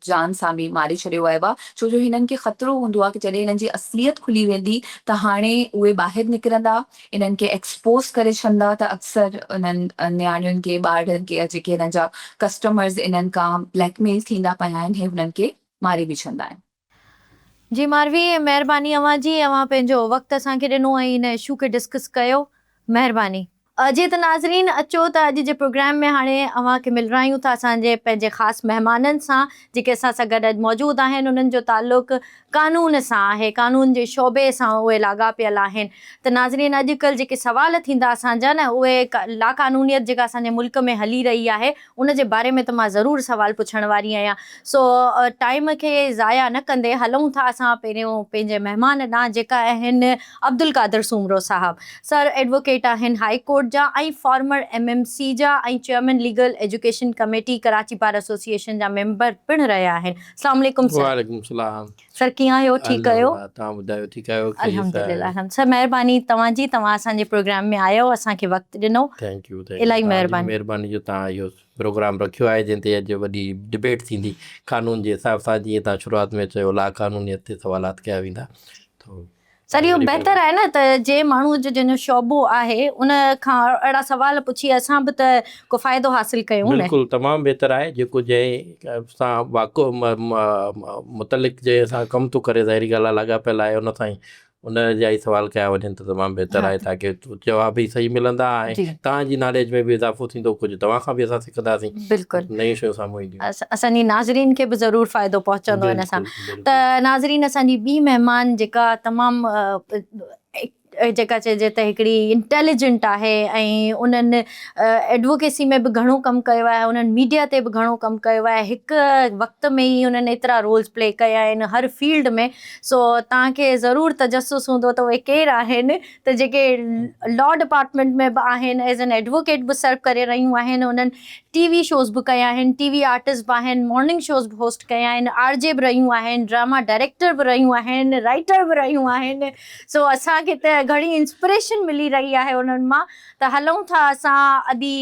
جان سان به ماري ڇڏيو ويو آ ڇو جو هنن کي خطرو هوندو آ ڪي جڏهن هنن جي اصليت کلي ويندي ته هاڻي اهي ٻاهر نڪرندا انهن کي ايڪسپوز ڪري ڇڏندا ته اڪثر انهن نياڻين کي ٻارڙن کي يا جيڪي هنن جا ڪسٽمرز انهن کان بليڪ ميل ٿيندا پيا آهن هي هنن کي ماري به ڇڏندا آهن. جي ماروي مهرباني اوهان جي اوهان پنهنجو وقت اسان کي ڏنو ۽ ان اشو کي ڊسڪس ڪيو مهرباني. جي ته ناظرين اچو ته اڄ جي پروگرام ۾ هاڻي اوهان کي ملرايون ٿا اسان جي پنهنجي خاص مهمانن سان جيڪي اسان سان گڏ اڄ موجود آهن انهن جو تعلق قانون سان آهي قانون جي شعبي سان اهي لاڳاپيل آهن ته ناظرين اڄ ڪلهه جيڪي سوال ٿيندا اسان جا نه اهي لاقانونيت جيڪا اسان جي ملڪ ۾ هلي رهي آهي ان جي باري ۾ ته مان ضرور سوال پڇڻ واري آهيان سو ٽائيم کي ضايع نه ڪندي هلون ٿا اسان پهريون پنهنجي مهمان ڏانهن جيڪا آهن عبدالقادر سومرو صاحب سر ايڊووڪيٽ آهن هائي ڪورٽ جا ۽ فارمر ايم ايم سي جا ۽ chairman legal education committee Karachi bar association جا ميمبر پڻ رهيا آهن. السلام عليڪم سر. وعليڪم السلام. سر ڪيئن آهيو ٺيڪ آهيو. الحمدلله توهان ٻڌايو ٺيڪ آهيو خيريت سان الحمدلله آهيو. الحمد سر مهرباني توهان جي توهان اسان جي پروگرام ۾ آيو اسان کي وقت ڏنو thank you thank you الاهي توهان جي مهرباني. مهرباني جو توهان اهو پروگرام رکيو آهي جنهن تي اڄ وڏي ڊبيٽ ٿيندي قانون جي حساب سان جيئن توهان شروعات ۾ چيو لا قانونيت تي سوالات ڪيا ويندا تو سر اهو بهتر آهي نه ته جنهن ماڻهو جو جنهن جو شعبو آهي ان کان اهڙا سوال پڇي اسان به ته ڪو فائدو حاصل ڪيون نه. بلڪل تمام بهتر آهي جيڪو جنهن سان واقع متعلق جنهن سان ڪم ٿو ڪري ظاهري ڳالهه آهي لاڳاپيل آهي ان سان ئي ان جا ئي سوال ڪيا وڃن ته تمام بهتر آهي تاڪه جواب به صحيح ملندا ۽ توهان جي ناليج ۾ به اضافو ٿيندو ڪجهه توهان کان به اسان سکنداسين بلڪل نيون شيون سامهون اينديون. اسان جي ناظرين کي به ضرور فائدو پهچندو ان سان. ته ناظرين اسان جي ٻي مهمان جيڪا تمام جيڪا چئجي ته هڪڙي انٽيليجنٽ آهي ۽ انهن ايڊووڪيسي ۾ به گهڻو ڪم ڪيو آهي انهن ميڊيا تي به گهڻو ڪم ڪيو آهي هڪ وقت ۾ ئي انهن ايترا رولز پلي ڪيا آهن هر فيلڊ ۾ سو توهان کي ضرور تجسس هوندو ته اهي ڪير آهن ته جيڪي لا ڊپارٽمينٽ ۾ به آهن ايز اين ايڊووڪيٽ به سرو ڪري رهيون آهن انهن ٽي وي شوز به ڪيا آهن، ٽي وي آرٽسٽ به آهن، مارننگ شوز به هوسٽ ڪيا آهن، آر جي به رهيون آهن، ڊراما ڊائريڪٽر به رهيون آهن، رائيٽر به رهيون آهن، سو اسان کي ته گهڻي انسپريشن ملي رهي آهي انهن مان ته هلون ٿا اسان ادي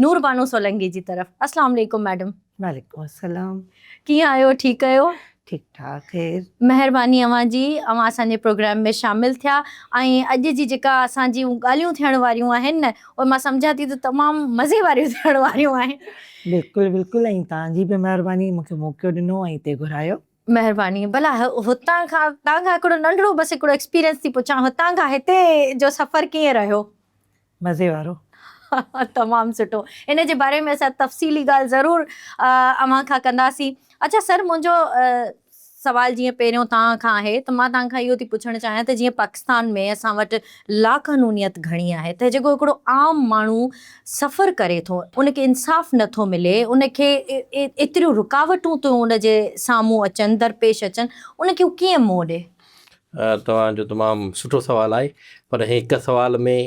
نور بانو سولنگي جي طرف. السلام عليڪم ميڊم. وعليڪم السلام. ڪيئن آهيو ٺيڪ آهيو؟ ٺيڪ ٺاڪ خير. مهرباني اوهان جي اوهان اسان جي پروگرام ۾ شامل ٿيا ۽ اڄ جي جيڪا اسان جون ڳالهيون ٿيڻ واريون آهن نه اهي مان سمجهان ٿي ته تمام مزي واريون ٿيڻ واريون آهن. بلڪل بلڪل ۽ توهان جي به مهرباني مون کي موقعو ڏنو ۽ هتي گهرايو. مهرباني ڀلا هتان کان توهان کان هڪڙو ننڍڙو بس هڪڙو ايڪسپيرينس ٿي پڇان هتان کان هتي جو سفر ڪيئن رهيو؟ مزي وارو. تمام سٺو ان جي باري ۾ اسان تفصيلي ڳالهه ضرور اوهان کان ڪنداسين. اڇا سر منهنجو سوال جيئن پهريون توهان کان آهي ته مان توهان کان اهو ٿي پڇڻ چاهيان ته جيئن پاڪستان ۾ اسان وٽ لاقانونيت گهڻي آهي ته جيڪو هڪڙو عام ماڻهو سفر ڪري ٿو ان کي انصاف نه ٿو ملي ان کي ايتريون رڪاوٽون ٿيون ان جي سامهون اچن درپيش اچن ان کي هو ڪيئن منهن ڏي؟ توهان جو تمام سٺو سوال آهي پر هڪ سوال ۾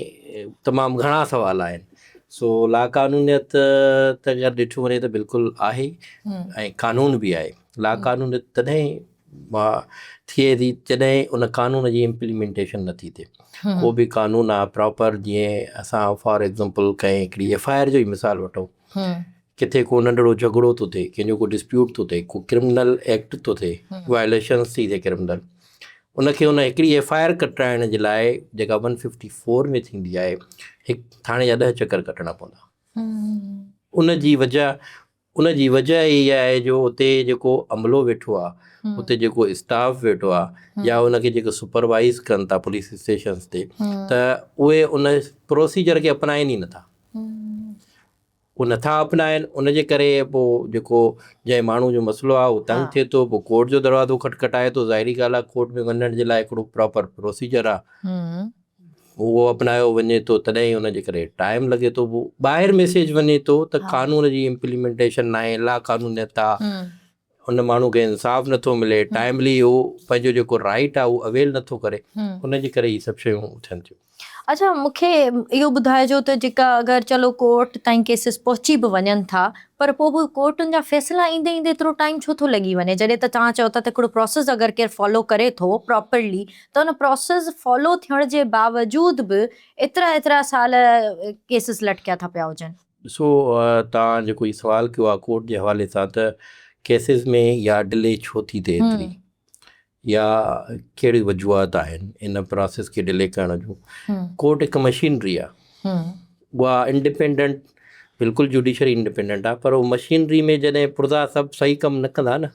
تمام گهڻا سوال آهن سو لاقانونيت ته اگر ڏٺو وڃي ته بلڪل آهي ۽ قانون به آهي لاقانونيت تڏهن ٿئي ٿي جڏهن ان قانون جي امپليمينٽيشن نٿي ٿئي ڪو به قانون آهي پراپر جيئن اسان فار ايگزامپل ڪنهن هڪڙي ايف I R جو ئي مثال وٺون ڪٿي ڪو ننڍڙو جهڳڙو ٿو ٿئي، ڪنهن جو ڪو ڊسپيوٽ ٿو ٿئي، ڪو ڪرمنل ايڪٽ ٿو ٿئي، وائليشنس ٿي ٿئي ڪرمنل، ان کي ان هڪڙي ايف I R ڪٽرائڻ جي لاء جيڪا ون ففٽي فور ۾ ٿيندي آهي، هڪ ٿاڻي جا ڏهه چڪر ڪٽڻا پوندا. ان جي وجه ان جي وجه اها آهي جو اتي جيڪو عملو ويٺو آهي، اتي جيڪو اسٽاف ويٺو آهي يا ان کي جيڪو سپروائيز ڪن ٿا پوليس اسٽيشنس تي ته اهي ان پروسيجر کي اپنائين ئي نٿا. اهو نٿا اپنائن ان جي ڪري پوء جيڪو جنهن ماڻهو جو مسئلو آهي اهو تنگ ٿئي ٿو پوء ڪورٽ جو دروازو کٽکٽائي ٿو ظاهري ڳالهه آهي ڪورٽ ۾ وڃڻ جي لاء هڪڙو پراپر پروسيجر آهي اهو اپنايو وڃي ٿو تڏهن ان جي ڪري ٽائيم لڳي ٿو پوء ٻاهر ميسيج وڃي ٿو ته قانون جي امپليمينٽيشن ناهي لا قانونيت آهي ان ماڻهو کي انصاف نٿو ملي ٽائيملي هو پنهنجو جيڪو رائيٽ آهي اهو اويل نٿو ڪري ان جي ڪري هي سڀ شيون ٿين ٿيون. اڇا مون کي اهو ٻڌائجو ته جيڪا اگر چلو ڪورٽ تائين ڪيسز پهچي به وڃن ٿا پر پوء به ڪورٽن جا فيصلا ايندي ايندي ايترو ٽائيم ڇو ٿو لڳي وڃي جڏهن ته توهان چئو ٿا ته هڪڙو پروسيس اگر ڪير فالو ڪري ٿو پراپرلي ته ان پروسيس فالو ٿيڻ جي باوجود به ايترا ايترا سال ڪيسز لٽڪيا ٿا پيا هجن. ڏسو توهان جيڪو هي سوال ڪيو آهي ڪورٽ جي حوالي سان ته ڪيسز ۾ يا ڊلي ڇو ٿي ٿئي ايتري يا ڪهڙي وجوهات آهن ان پراسيس کي ڊلي ڪرڻ جون ڪورٽ هڪ مشينري آهي اها انڊيپينڊنٽ بلڪل جوڊيشري انڊيپينڊنٽ آهي پر مشينري ۾ جڏهن پرزا سڀ صحيح ڪم نه ڪندا نه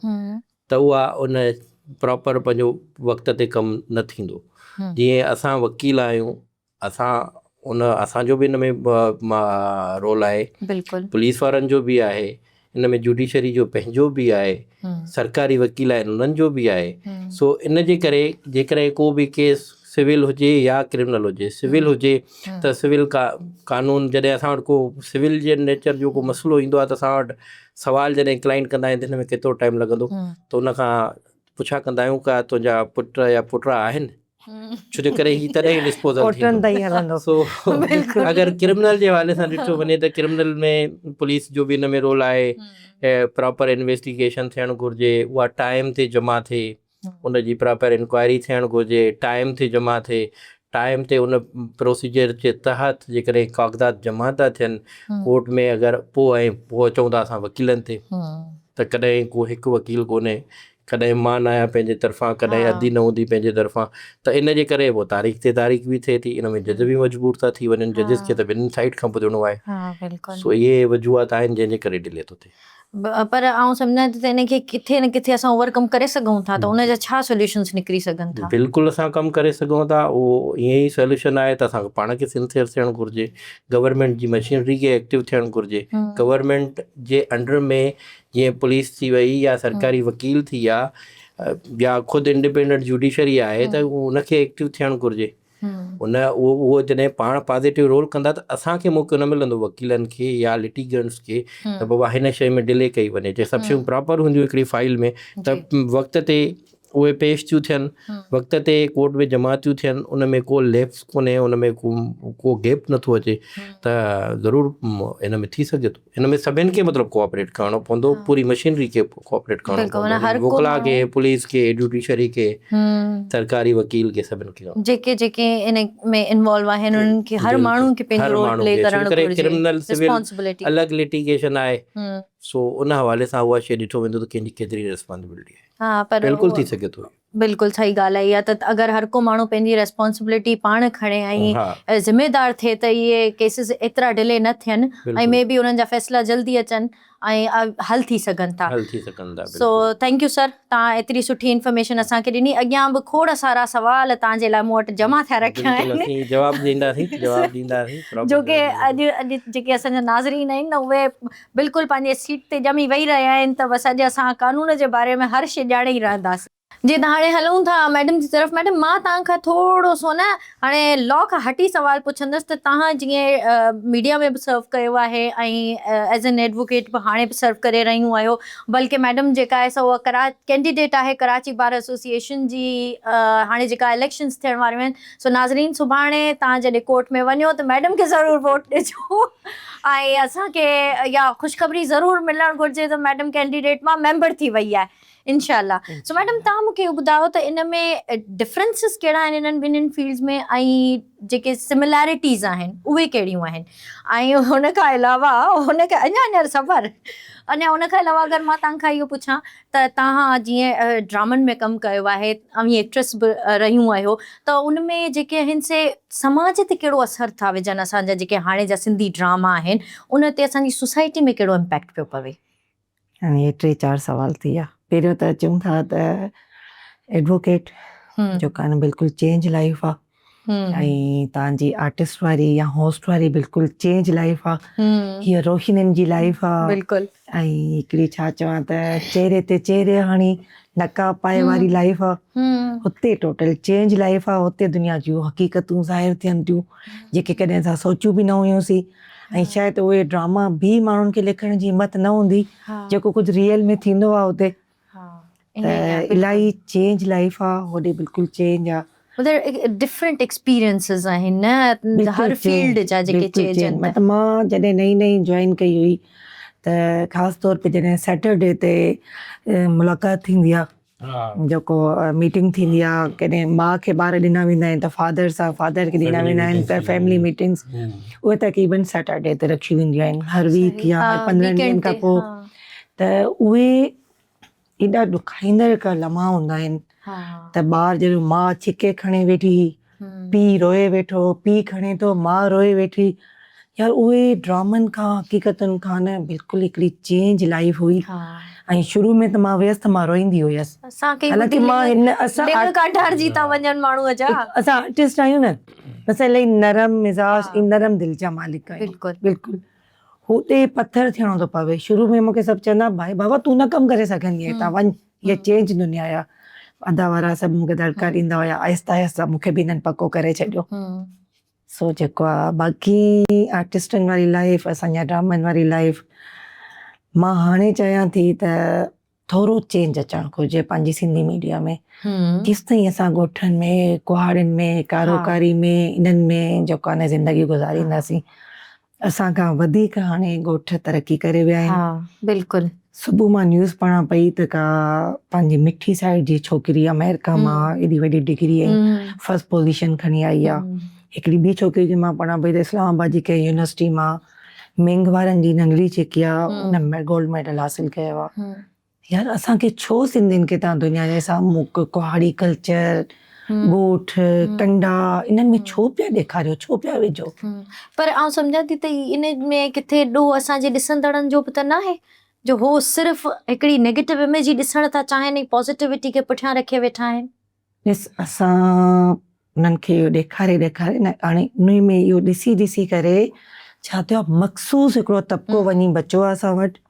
ته اها ان پراپر پنهنجو وقت تي ڪم نه ٿيندو جيئن اسان وڪيل آهيون اسان ان اسان جو به ان ۾ رول آهي، بلڪل پوليس وارن جو به آهي، ان ۾ جوڊيشري جو پنهنجو به آهي، سرڪاري وڪيل آهن انهن جو به آهي. سو ان جي ڪري جيڪڏهن ڪو به ڪيس سول هجي يا ڪرمنل هجي، سول هجي ته سول قانون جڏهن اسان وٽ ڪو سول جي نيچر جو ڪو مسئلو ايندو آهي ته اسان وٽ سوال جڏهن ڪلائنٽ ڪندا آهن ته هن ۾ ڪيترو ٽائيم لڳندو ته ان کان پڇا ڪندا آهيون ڪا تنهنجا پٽ يا پوٽا آهن ڇو جو ڪري هي تڏهن ئي ڊسپوزل ٿيندو تائين هلندو. سو اگر ڪرمنل جي حوالي سان ڏٺو وڃي ته ڪرمنل ۾ پوليس جو به ان ۾ رول آهي، پراپر انويسٽيگيشن ٿيڻ گهرجي، اها ٽائيم تي جمع ٿئي، ان جي پراپر انڪوائري ٿيڻ گهرجي، ٽائيم تي جمع ٿئي، ٽائيم تي ان پروسيجر جي تحت جيڪڏهن ڪاغذات جمع ٿا ٿين ڪورٽ ۾ اگر پوء ۽ پوء اچون ٿا اسان وڪيلن تي ته ڪڏهن ڪو هڪ وڪيل ڪونهي، ڪڏهن مان نه آهيان پنهنجي طرفان، ڪڏهن ادي نه هوندي پنهنجي طرفان ته ان جي ڪري پوء تاريخ تي تاريخ به ٿئي ٿي، ان ۾ جج به مجبور ٿا ٿي وڃن، ججز کي ته ٻنهي سائيڊ کان ٻڌڻو آهي، سو اهي وجوهات آهن جنهن جي ڪري ڊلي ٿو ٿئي. پر آئون سمجهان ٿي ته ان کي ڪٿي نه ڪٿي اسان اوور ڪم ڪري سگهون ٿا ته ان جا ڇا سوليوشنس نڪري سگهن ٿا؟ بلڪل اسان ڪم ڪري سگهون ٿا، اهو ائين ئي سوليوشن آهي ته اسان کي پاڻ کي سنسيئر ٿيڻ گهرجي، گورنمينٽ جي مشينري کي ايڪٽو ٿيڻ گهرجي، گورنمينٽ جي انڊر ۾ جيئن پوليس ٿي وئي يا سرڪاري وڪيل ٿي ويا يا خود انڊيپينڊنٽ جوڊيشري آهي ته ان کي ايڪٽو ٿيڻ گهرجي. ان اهو اهو جڏهن پاڻ پازيٽو رول ڪندا ته اسان کي موقعو نه ملندو وڪيلن کي يا لٽيگنٽس کي ته بابا هن شيء ۾ ڊلي ڪئي وڃي. جي سڀ شيون پراپر هونديون هڪڙي فائل ۾ ته وقت تي اهي پيش ٿيون ٿين، وقت تي ڪورٽ ۾ جمع ٿيون ٿين، ان ۾ ڪو ليپس ڪونهي، ان ۾ ڪو گيپ نٿو اچي ته ضرور ان ۾ ٿي سگهي ٿو. ان ۾ سڀن کي مطلب ڪوآپريٽ ڪرڻو پوندو، پوري مشينري کي ڪوآپريٽ ڪرڻو پوندو، وڪلا کي، پوليس کي، جوڊيشري کي، سرڪاري وڪيل کي، سڀن کي. جيڪي جيڪي ان ۾ انوالو آهن انهن کي هر ماڻهو کي پنهنجو رول پلي ڪرڻ گهرجي، ڪرمنل سول الڳ لٽيگيشن آهي، سو ان حوالي سان اها شيء ڏٺو ويندو ته ڪنهن جي ڪيتري ريسپانسبلٽي آهي. ها پر بلڪل ٿي سگهي ٿو. بلڪل صحيح ڳالهه آهي اها ته اگر هر ڪو ماڻهو پنهنجي ريسپانسبلٽي پاڻ کڻي ۽ ذميدار ٿئي ته اهي ڪيسز ايترا ڊلي نه ٿين ۽ مي بي انهن جا فيصلا جلدي اچن ۽ حل ٿي سگهن ٿا. حل ٿي سگهن ٿا سو thank you سر توهان ايتري سٺي انفارميشن اسان کي ڏني اڳيان به کوڙ سارا سوال توهان جي لاء مون وٽ جمع ٿيا رکيا آهن. بلڪل اسين جواب ڏينداسين جواب ڏينداسين جو ڪي اڄ اڄ جيڪي اسان جا ناظرين آهن نه اهي بلڪل پنهنجي سيٽ تي ڄمي ويهي رهيا آهن ته بس اڄ اسان قانون جي باري ۾ هر شي ڄاڻي ئي رهنداسين. جي ته هاڻي هلون ٿا ميڊم جي طرف ميڊم مان توهان کان ٿورو سو نه هاڻي لا کان هٽي سوال پڇندس ته توهان جيئن ميڊيا ۾ به سرو ڪيو آهي ۽ ايز اين ايڊووڪيٽ به هاڻي به سرو ڪري رهيون آهيو بلڪه ميڊم جيڪا آهي سو اها ڪرا ڪينڊيڊيٽ آهي ڪراچي بار ايسوسيئيشن جي هاڻي جيڪا اليڪشنز ٿيڻ واريون آهن سو ناظرين سڀاڻي توهان جڏهن ڪورٽ ۾ وڃو ته ميڊم کي ضرور ووٽ ڏجو ۽ اسان کي اها خوشخبري ضرور ملڻ گهرجي ته ميڊم ڪينڊيڊيٽ مان ميمبر ٿي وئي آهي انشاء الله. سو ميڊم توهان مون کي اهو ٻڌايو ته ان ۾ ڊفرنسز ڪهڙا آهن انهن ٻنهين فيلڊز ۾ ۽ جيڪي سملارٽيز آهن اهي ڪهڙيون آهن ۽ ان کان علاوه ان کان اڃا اڃا صبر اڃا ان کان علاوه اگر مان توهان کان اهو پڇان ته توهان جيئن ڊرامن ۾ ڪم ڪيو آهي اوهين ايڪٽريس به رهيون آهيو ته ان ۾ جيڪي آهن سي سماج تي ڪهڙو اثر ٿا وجهن اسان جا جيڪي هاڻي جا سنڌي ڊراما آهن ان تي اسان جي سوسائٽي ۾ ڪهڙو امپيڪٽ پيو پوي. هاڻي هي ٽي چار سوال ٿي ويا. پهريون ته چئون ٿا ته ايڊووڪيٽ جو ڪا نه بلڪل چينج لائيف آ ۽ تان جي آرٽسٽ واري يا هوسٽ واري بلڪل چينج لائيف آ. هي روشنين جي لائيف آ. بلڪل. ۽ هڪڙي ڇا چوان ته چهري تي چهري هڻي نقاب پائي واري لائيف آ. هتي ٽوٽل چينج لائيف آ. هتي دنيا جون حقيقتون ظاهر ٿين ٿيون جيڪي ڪڏهن اسان سوچيون به نه هيون سين. ۽ شايد اهي ڊراما به ماڻهن کي لکڻ جي همت نه هوندي جيڪو ڪجهه ريئل ۾ ٿيندو آهي اتي ته الاهي چينج لائيف آ هوڏي بلڪل چينج آ. مطلب ڊفرنٽ ايڪسپيرينسز آهن نه هر فيلڊ جا جيڪي چئجن ته. مطلب مان جڏهن نئين نئين جوائن ڪئي هئي ته خاص طور تي جڏهن سيٽرڊي تي ملاقات ٿيندي آ جيڪو ميٽنگ ٿيندي آ ڪڏهن ماء کي ٻار ڏنا ويندا آهن ته فادر سان فادر کي ڏنا ويندا آهن ته فيملي ميٽنگس اهي تقريبن سيٽرڊي تي رکيون وينديون آهن هر ويڪ يا هر 15 ڏينهن کان پوء ته اهي ايڏا ڏکائيندڙ هڪ لمحا هوندا آهن ته ٻار جڏهن ماء ڇڪي کڻي ويٺي پيء روئي ويٺو، پيء کڻي ٿو، ماء روئي ويٺي. يار اهي ڊرامن کان حقيقتن کان نه بلڪل هڪڙي چينج لائيف هئي ۽ شروع ۾ ته مان ويس ته مان روئيندي هيس. اسان کي حالانڪه مان هن اسان لڱ ڪانڊارجي ٿا وڃن ماڻهوء جا. اسان آرٽسٽ آهيون نه اسان الاهي نرم مزاج ۽ نرم دل جا مالڪ آهيون. بلڪل. بلڪل. هتي پٿر ٿيڻو ٿو پوي. شروع ۾ مون کي سڀ چوندا ڀائي بابا تون نه ڪم ڪري سگهندي آهين هتان وڃ هيء چينج دنيا آ. ادا وارا سڀ مون کي دڙڪا ڏيندا هيا. آهستي آهستي مون کي به هنن پڪو ڪري ڇڏيو. سو جيڪو آ باقي آرٽسٽن واري لائيف اسان جا ڊرامن واري لائيف مان هاڻي چاهيان ٿي ته ٿورو چينج اچڻ گهرجي پنهنجي سنڌي ميڊيا ۾ جيستائين اسان ڳوٺن ۾ ڪهاڙين ۾ ڪاروڪاري ۾ انهن ۾ جيڪو آهي نه زندگي گذارينداسين اسان کان وڌيڪ هاڻي ڳوٺ ترقي ڪري ويا آهن. بلڪل. صبح مان نيوز پڙهان پئي ته ڪا پنهنجي مٺي سائيڊ جي ڇوڪري آمريڪا مان ايڏي وڏي ڊگري ۽ فرسٽ پوزيشن کڻي آئي آ. هڪڙي ٻي ڇوڪري جي مان پڙهان پئي ته اسلام آباد جي ڪنهن يونيورسٽي مان مينگهوارن جي ننڍڙي جيڪي آ ان گولڊ ميڊل حاصل ڪيو آ. يار اسان کي ڇو سنڌين کي تان دنيا جي سامهون ڪهاڙي ڪلچر، ڳوٺ، ڪنڊا انهن ۾ ڇو پيا ڏيکاريو ڇو پيا وجهو. پر آئون سمجهان ٿي ته ان ۾ ڪٿي ڏوهه اسان جي ڏسندڙن جو به ته ناهي جو هو صرف هڪڙي نيگيٽو اميج ئي ڏسڻ ٿا چاهين ۽ پازيٽيوٽي کي پٺيان رکي ويٺا آهن. ڏس اسان انهن کي اهو ڏيکاري ڏيکاري نه هاڻي انهي ۾ اهو ڏسي ڏسي ڪري ڇا ٿيو آهي مخصوص هڪڙو طبقو وڃي بچو آهي اسان وٽ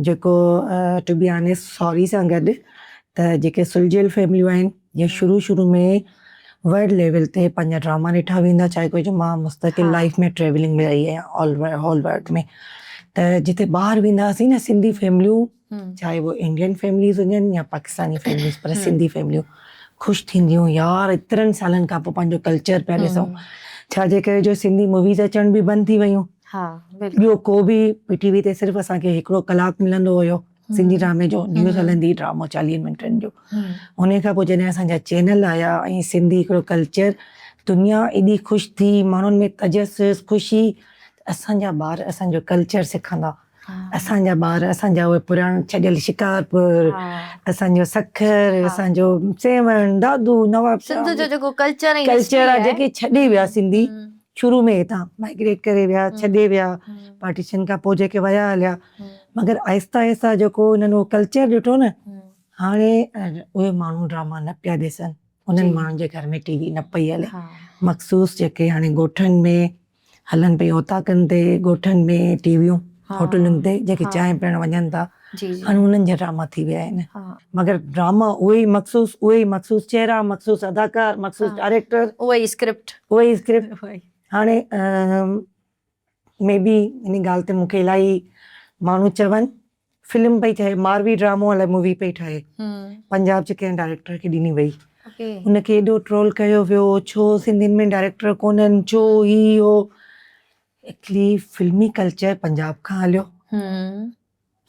جيڪو ٽو بي آنيسٽ سوري سان گڏ ته جيڪي سلجهيل فيمليون آهن جيئن شروع شروع ۾ ورلڊ ليول تي پنهنجا ڊراما ڏٺا ويندا ڇا ڪو جو مان مستقل لائف ۾ ٽريولنگ ۾ رهي آهيان آل هول ورلڊ ۾ ته جتي ٻاهر ويندا هئاسين نه سنڌي فيمليون چاهي اهي انڊين فيمليز هجن يا پاڪستاني فيمليز پر سنڌي فيمليون خوش ٿينديون يار ايترن سالن کان پوء پنهنجو ڪلچر پيا ڏسون ڇا جي ڪري جو سنڌي موويز اچڻ به بند ٿي ويون ٻيو ڪو به پي ٽي وي تي صرف اسان کي هڪڙو ڪلاڪ ملندو هيو سنڌي ڊرامي جو نيوز هلندي ڊرامو چاليهن منٽن جو ان کان پوء جڏهن اسان جا چينل آيا ۽ سنڌي هڪڙو ڪلچر دنيا ايڏي خوش ٿي ماڻهن ۾ تجسس خوشي اسان جا ٻار اسان جو ڪلچر سکندا اسان جا ٻار اسان جا اهي پراڻا ڇڏيل شڪارپور اسان جو سکر اسان جو سيوهڻ دادو نواب سنڌ جو جيڪو ڪلچر ۽ ڪلچر آهي جيڪي ڇڏي ويا سنڌي شروع ۾ هتان مائگريٽ ڪري ويا ڇڏي ويا پارٽيشن کان پوء جيڪي ويا هليا مگر آهستي آهستي جيڪو انهن اهو ڪلچر ڏٺو نه هاڻي اهي ماڻهو ڊراما نه پيا ڏسن انهن ماڻهن جي گهر ۾ ٽي وي نه پئي هلي مخصوص جيڪي هاڻي ڳوٺن ۾ هلن پيون اوطاقن تي، ڳوٺن ۾ ٽي ويون، هوٽلن تي جيڪي چانهه پيئڻ وڃن ٿا هاڻي انهن جا ڊراما ٿي ويا آهن مگر ڊراما اهي ئي مخصوص اهي ئي مخصوص چهرا مخصوص اداڪار مخصوص ڊائريڪٽر اها ئي اسڪرپٽ اها ئي اسڪرپٽ هاڻي مي بي ان ڳالهه تي مون کي الاهي ماڻهو چون فلم پئي ٺهي ماروي ڊرامو الائي مووي پئي ٺهي پنجاب جي ڪنهن ڊائريڪٽر کي ڏني وئي ان کي ايڏو ٽرول ڪيو ويو ڇو سنڌين ۾ ڊائريڪٽر ڪونهن ڇو هي هو ايڪچلي فلمي ڪلچر پنجاب کان هليو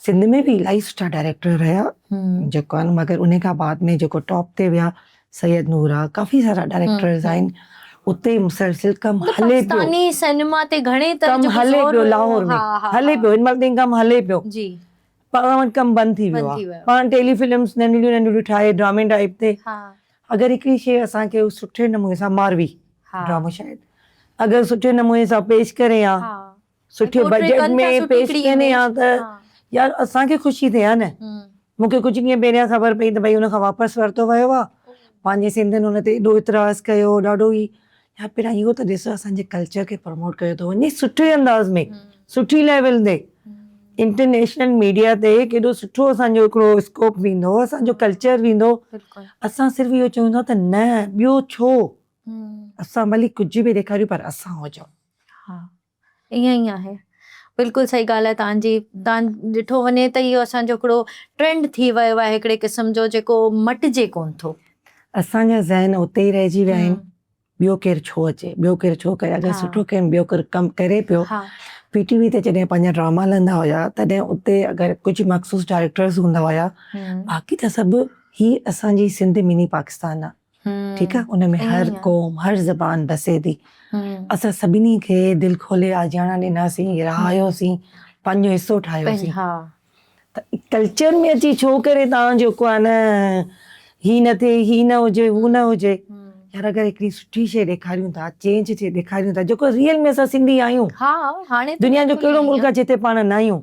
سنڌ ۾ به الاهي سٺا ڊائريڪٽر رهيا جيڪو آهن مگر ان کان بعد ۾ جيڪو ٽاپ تي ويا سيد نور آ ڪافي سارا ڊائريڪٽرز آهن اتي مسلسل ڪم هلي پيو. پاڪستاني سئنيما تي گهڻي طرح ڪم هلي پيو لاهور ۾ هلي پيو هن مهل تائين ڪم هلي پيو جي پاڻ وٽ ڪم بند ٿي ويو آ پاڻ ٽيلي فلمز ننڍڙيون ننڍڙيون ٺاهي ڊرامي ٽائپ تي اگر هڪڙي شي اسان کي سٺي نموني سان ماروي ڊرامو شايد اگر سٺي نموني سان پيش ڪري ها سٺي بجيٽ ۾ پيش ڪري ها ته يار اسان کي خوشي ٿئي ها نه مون کي ڪجهه ڏينهن پهريان خبر پئي ته ڀئي ان کان واپس ورتو ويو آهي پنهنجي سنڌين ان تي ايڏو اعتراض ڪيو ڏاڍو ئي يار پهريان اهو ته ڏسو اسان جي ڪلچر کي پروموٽ ڪيو ٿو وڃي سٺي انداز ۾ سٺي ليول تي انٽرنيشنل ميڊيا تي ڪيڏو سٺو اسان جو هڪڙو اسڪوپ ويندو اسان جو ڪلچر ويندو اسان صرف اهو چئون ٿا ته نه ٻيو ڇو اسان ڀلي ڪجهه به ڏيکاريون پر اسان هجون. ها ائين ئي آهي بلڪل صحيح ڳالهه آهي توهان جي توهان ڏٺو وڃي ته اهو اسان جو هڪڙو ٽرينڊ ٿي ويو آهي هڪڙي قسم جو جيڪو مٽجي ڪونه ٿو. اسان جا ذهن اتي ئي رهجي ويا آهن ٻيو ڪير ڇو اچي ٻيو ڪير ڇو ڪري اگر سٺو ڪير ٻيو ڪير ڪم ڪري پيو پي ٽي وي تي جڏهن پنهنجا ڊراما هلندا هيا تڏهن اتي اگر ڪجهه مخصوص ڊائريڪٽرز هوندا هيا باقي ته سڀ هي اسان جي سنڌ مني پاڪستان آهي ٺيڪ آ ان ۾ هر قوم هر زبان بسي ٿي اسان سڀني کي دل کولي آجياڻا ڏناسين رهايوسين پنهنجو حصو ٺاهيوسين ته ڪلچر ۾ اچي ڇو ڪري تان جيڪو آ نه هي نه ٿئي هي نه هجي هو نه هجي يار اگر هڪڙي سٺي شي ڏيکاريون ٿا چينج ٿئي ڏيکاريون ٿا جيڪو ريئل ۾ اسان سنڌي آهيون دنيا جو ڪهڙو ملڪ آ جتي پاڻ نه آهيون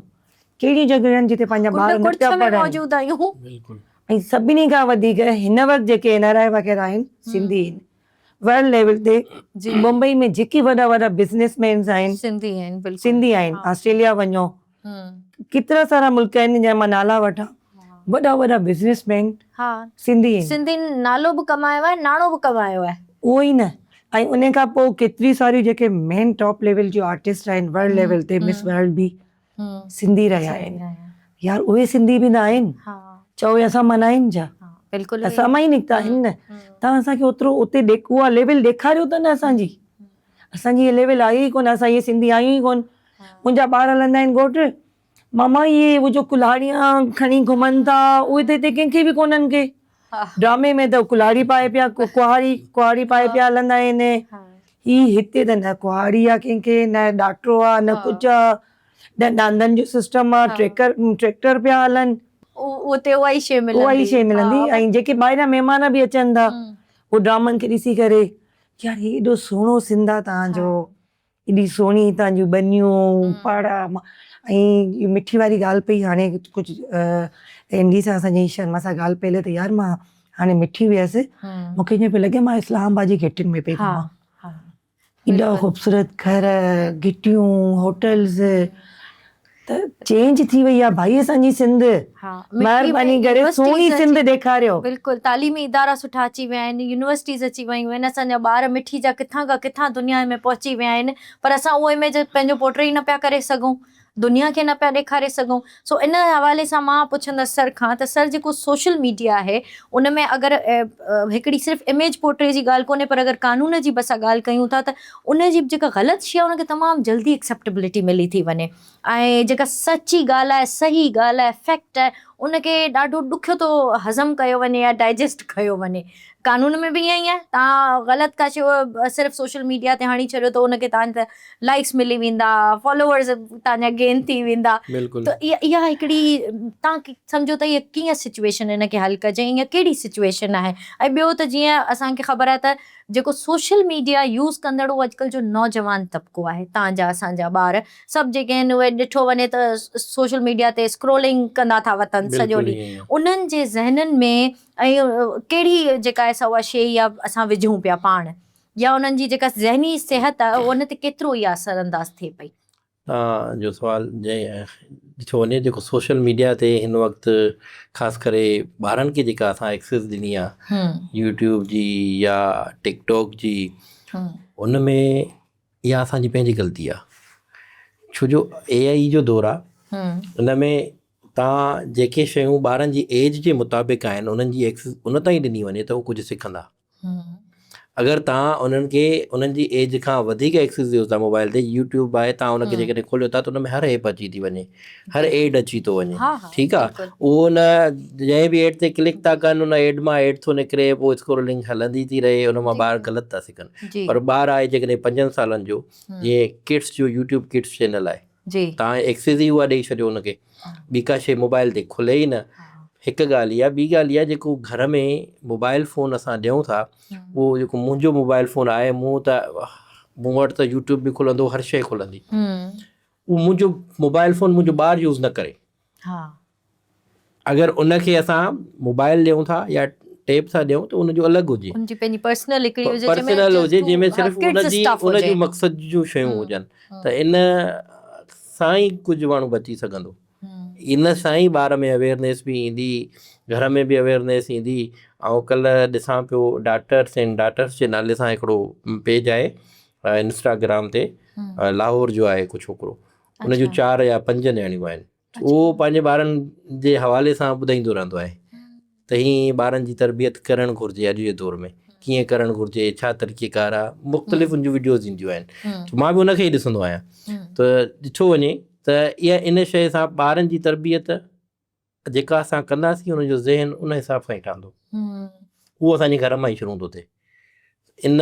ڪهڙيون جڳهيون آهن جتي پنهنجا ٻار نه پيا پڙهن. بلڪل. ۽ سڀني کان وڌيڪ هن وقت جيڪي اين آر I وغيره آهن سنڌي آهن. ورلڊ ليول تي بمبئي ۾ جيڪي وڏا وڏا بزنس مينز آهن سنڌي آهن بلڪل سنڌي آهن آسٽريليا وڃو ڪيترا سارا ملڪ آهن جنهن مان نالا وٺان وڏا وڏا بزنس مين سنڌي آهن. سنڌين نالو به ڪمايو آهي ناڻو به ڪمايو آهي. اهو ئي نه ۽ ان کان پوء ڪيتري ساريون جيڪي مين ٽاپ ليول جون آرٽسٽ آهن ورلڊ ليول تي مس ورلڊ به سنڌي رهيا آهن يار اهي سنڌي به نه آهن چئو اهي اسان مان نه آهن ڇا اسان مان ئي نڪتا آهن نه توهان اسان کي اوترو اتي اها ليول ڏيکاريو ته نه اسان جي اسان جي اها ليول آهي ئي ڪونه اسان اهي سنڌي آهيون ئي ڪونه منهنجا ٻار هلندا آهن ڳوٺ ماما اهي هو جو ڪلهاڙيان کڻي گهمن ٿا اهي ته هتي ڪنهن کي به ڪونهن ڪي ڊرامي ۾ ته ڪلهاڙي پائي پيا ڪهاڙي ڪهاڙي پائي پيا هلندا آهن هي هتي ته نه ڪهاڙي آ ڪنهن کي نه ڏاٽرو آ نه ڪجهه آ نه ڏاندن جو سسٽم آ ٽريڪر ٽريڪٽر پيا هلن. اتي اها ئي شيء ملندي. اها ئي شيء ملندي ۽ جيڪي ٻاهريان مهمان به اچن ٿا اهي ڊرامن کي ڏسي ڪري يار هي ايڏو سهڻو سنڌ آ توهان جو ايڏي سهڻي هتان جون ٻنيون پاڙا ۽ مٺي واري ڳالهه پئي هاڻي ڪجهه ايم ڊي سان اسان جي شرما سان ڳالهه پئي هلي ته يار مان هاڻي مٺي ويس مونکي ائين پيو لڳي مان اسلام آباد جي گهٽين ۾ پئي گهمان ايڏا خوبصورت گهر گهٽيون هوٽلز ته چينج ٿي وئي آ ڀائي اسان جي سنڌ مهرباني ڪري سهڻي سنڌ ڏيکاريو. بلڪل تعليمي ادارا سٺا اچي ويا آهن يونيورسٽيز اچي ويون آهن اسان جا ٻار مٺي جا ڪٿان کان ڪٿان دنيا ۾ پهچي ويا آهن پر اسان اهو اميج پنهنجو پورٽري ئي نه پيا ڪري سگهون دنيا کي نه پيا ڏيکاري سگهون سو ان حوالي سان مان پڇندس سر کان ته سر جيڪو سوشل ميڊيا آهي ان ۾ اگر هڪڙي صرف اميج پورٽري جي ڳالهه ڪونهي پر اگر قانون جي به اسان ڳالهه ڪيون ٿا ته ان جي به جيڪا غلط شي آهي ان کي تمام جلدي ايڪسيپٽيبلٽي ملي ٿي وڃي ۽ جيڪا سچي ڳالهه آهي صحيح ڳالهه آهي فيڪٽ آهي ان کي ڏاڍو ڏکيو ٿو هضم ڪيو وڃي يا ڊائجسٽ ڪيو وڃي قانون ۾ به ائين ئي آهي تان غلط ڪا شي صرف سوشل ميڊيا تي هڻي ڇڏيو ته ان کي تان ته لائڪس ملي ويندا فالوورز تان جا گين ٿي ويندا ته اها هڪڙي تان سمجهو ته اها ڪيئن سچويشن ان کي حل ڪجي ۽ اها ڪهڙي سچويشن آهي ۽ ٻيو ته جيئن اسان کي خبر آهي ته جيڪو سوشل ميڊيا يوز ڪندڙ اهو اڄڪلهه جو نوجوان طبقو آهي تان جا اسان جا ٻار سڀ جيڪي آهن اهي ڏٺو وڃي ته سوشل ميڊيا تي اسڪرولنگ ڪندا ٿا وتن سڄو ڏينهن انهن جي ذهنن ۾ ۽ ڪهڙي جيڪا آهي سا اها شيء اها اسان وجهون پيا پاڻ يا انهن جي جيڪا ذهني صحت آهي ان تي ڪيترو اها اثر انداز ٿئي پئي. توهان جو سوال جنهن ڏٺو وڃي جيڪو سوشل ميڊيا تي هن وقت خاص ڪري ٻارن کي جيڪا اسان ايڪسيس ڏني آ يوٽيوب جي يا ٽڪ ٽاڪ جي ان ۾ اها اسان جي پنهنجي غلطي آ ڇو جو اي آئي جو دور آ ان ۾ تان جيڪي شيون ٻارن جي ايج جي مطابق آهن انهن جي ايڪسيس ان تائين ڏني وڃي ته هو ڪجهه سکندا اگر توهان انهن کي انهن جي ايج کان وڌيڪ ايڪسيس ڏيو ٿا موبائل تي يوٽيوب آهي توهان ان کي جيڪڏهن کوليو ٿا ته ان ۾ هر ايپ اچي ٿي وڃي هر ايڊ اچي ٿو وڃي ٺيڪ آهي اهو ان جنهن به ايڊ تي ڪلڪ ٿا ڪن ان ايڊ مان ايڊ ٿو نڪري پوء اسڪرولنگ هلندي ٿي رهي ان مان ٻار غلط ٿا سکن پر ٻار آهي جيڪڏهن پنجن سالن جو جيئن ڪڊس جو يوٽيوب ڪڊس چينل آهي توهان ايڪسيس ئي اها ڏئي ڇڏيو ان کي ٻي ڪا شيء موبائل تي کلي ئي نه هڪ ڳالهه اها ٻي ڳالهه اها جيڪو گهر ۾ موبائل فون اسان ڏيون ٿا اهو جيڪو منهنجو موبائل فون آهي مون ته مون وٽ ته يوٽيوب به کلندو هر شيء کلندي اهو منهنجو موبائل فون منهنجو ٻار يوز نه ڪري اگر ان کي اسان موبائل ڏيون ٿا يا ٽيب ٿا ڏيون ته ان جو الڳ هجي ان جي پنهنجي پرسنل هڪڙي هجي پرسنل هجي جنهن ۾ صرف ان جي ان جي مقصد جون شيون هجن ته ان سان ئي ڪجهه ماڻهو بچي سگهندو ان سان ئي ٻار ۾ اويئرنيس به ايندي گهر ۾ به اويئرنيس ايندي آئون ڪلهه ڏسان پيو ڊاٽرس اينڊ ڊاٽرس جي نالي سان هڪڙو پيج آهي انسٽاگرام تي لاهور جو آهي هڪ ڇوڪرو ان جون چار يا پنج نياڻيون آهن اهو پنهنجي ٻارن جي حوالي سان ٻڌائيندو رهندو آهي ته هي ٻارن جي تربيت ڪرڻ گهرجي اڄ جي دور ۾ ڪيئن ڪرڻ گهرجي ڇا طريقي ڪار آهي مختلف ان جون وڊيوز اينديون آهن ته مان به ان کي ئي ڏسندو آهيان ته ڏٺو وڃي ته اها ان شيء سان ٻارن جي تربيت جيڪا اسان ڪنداسين ان جو ذهن ان حساب سان ئي ٺهندو اهو اسان جي گهر مان ئي شروع ٿو ٿئي ان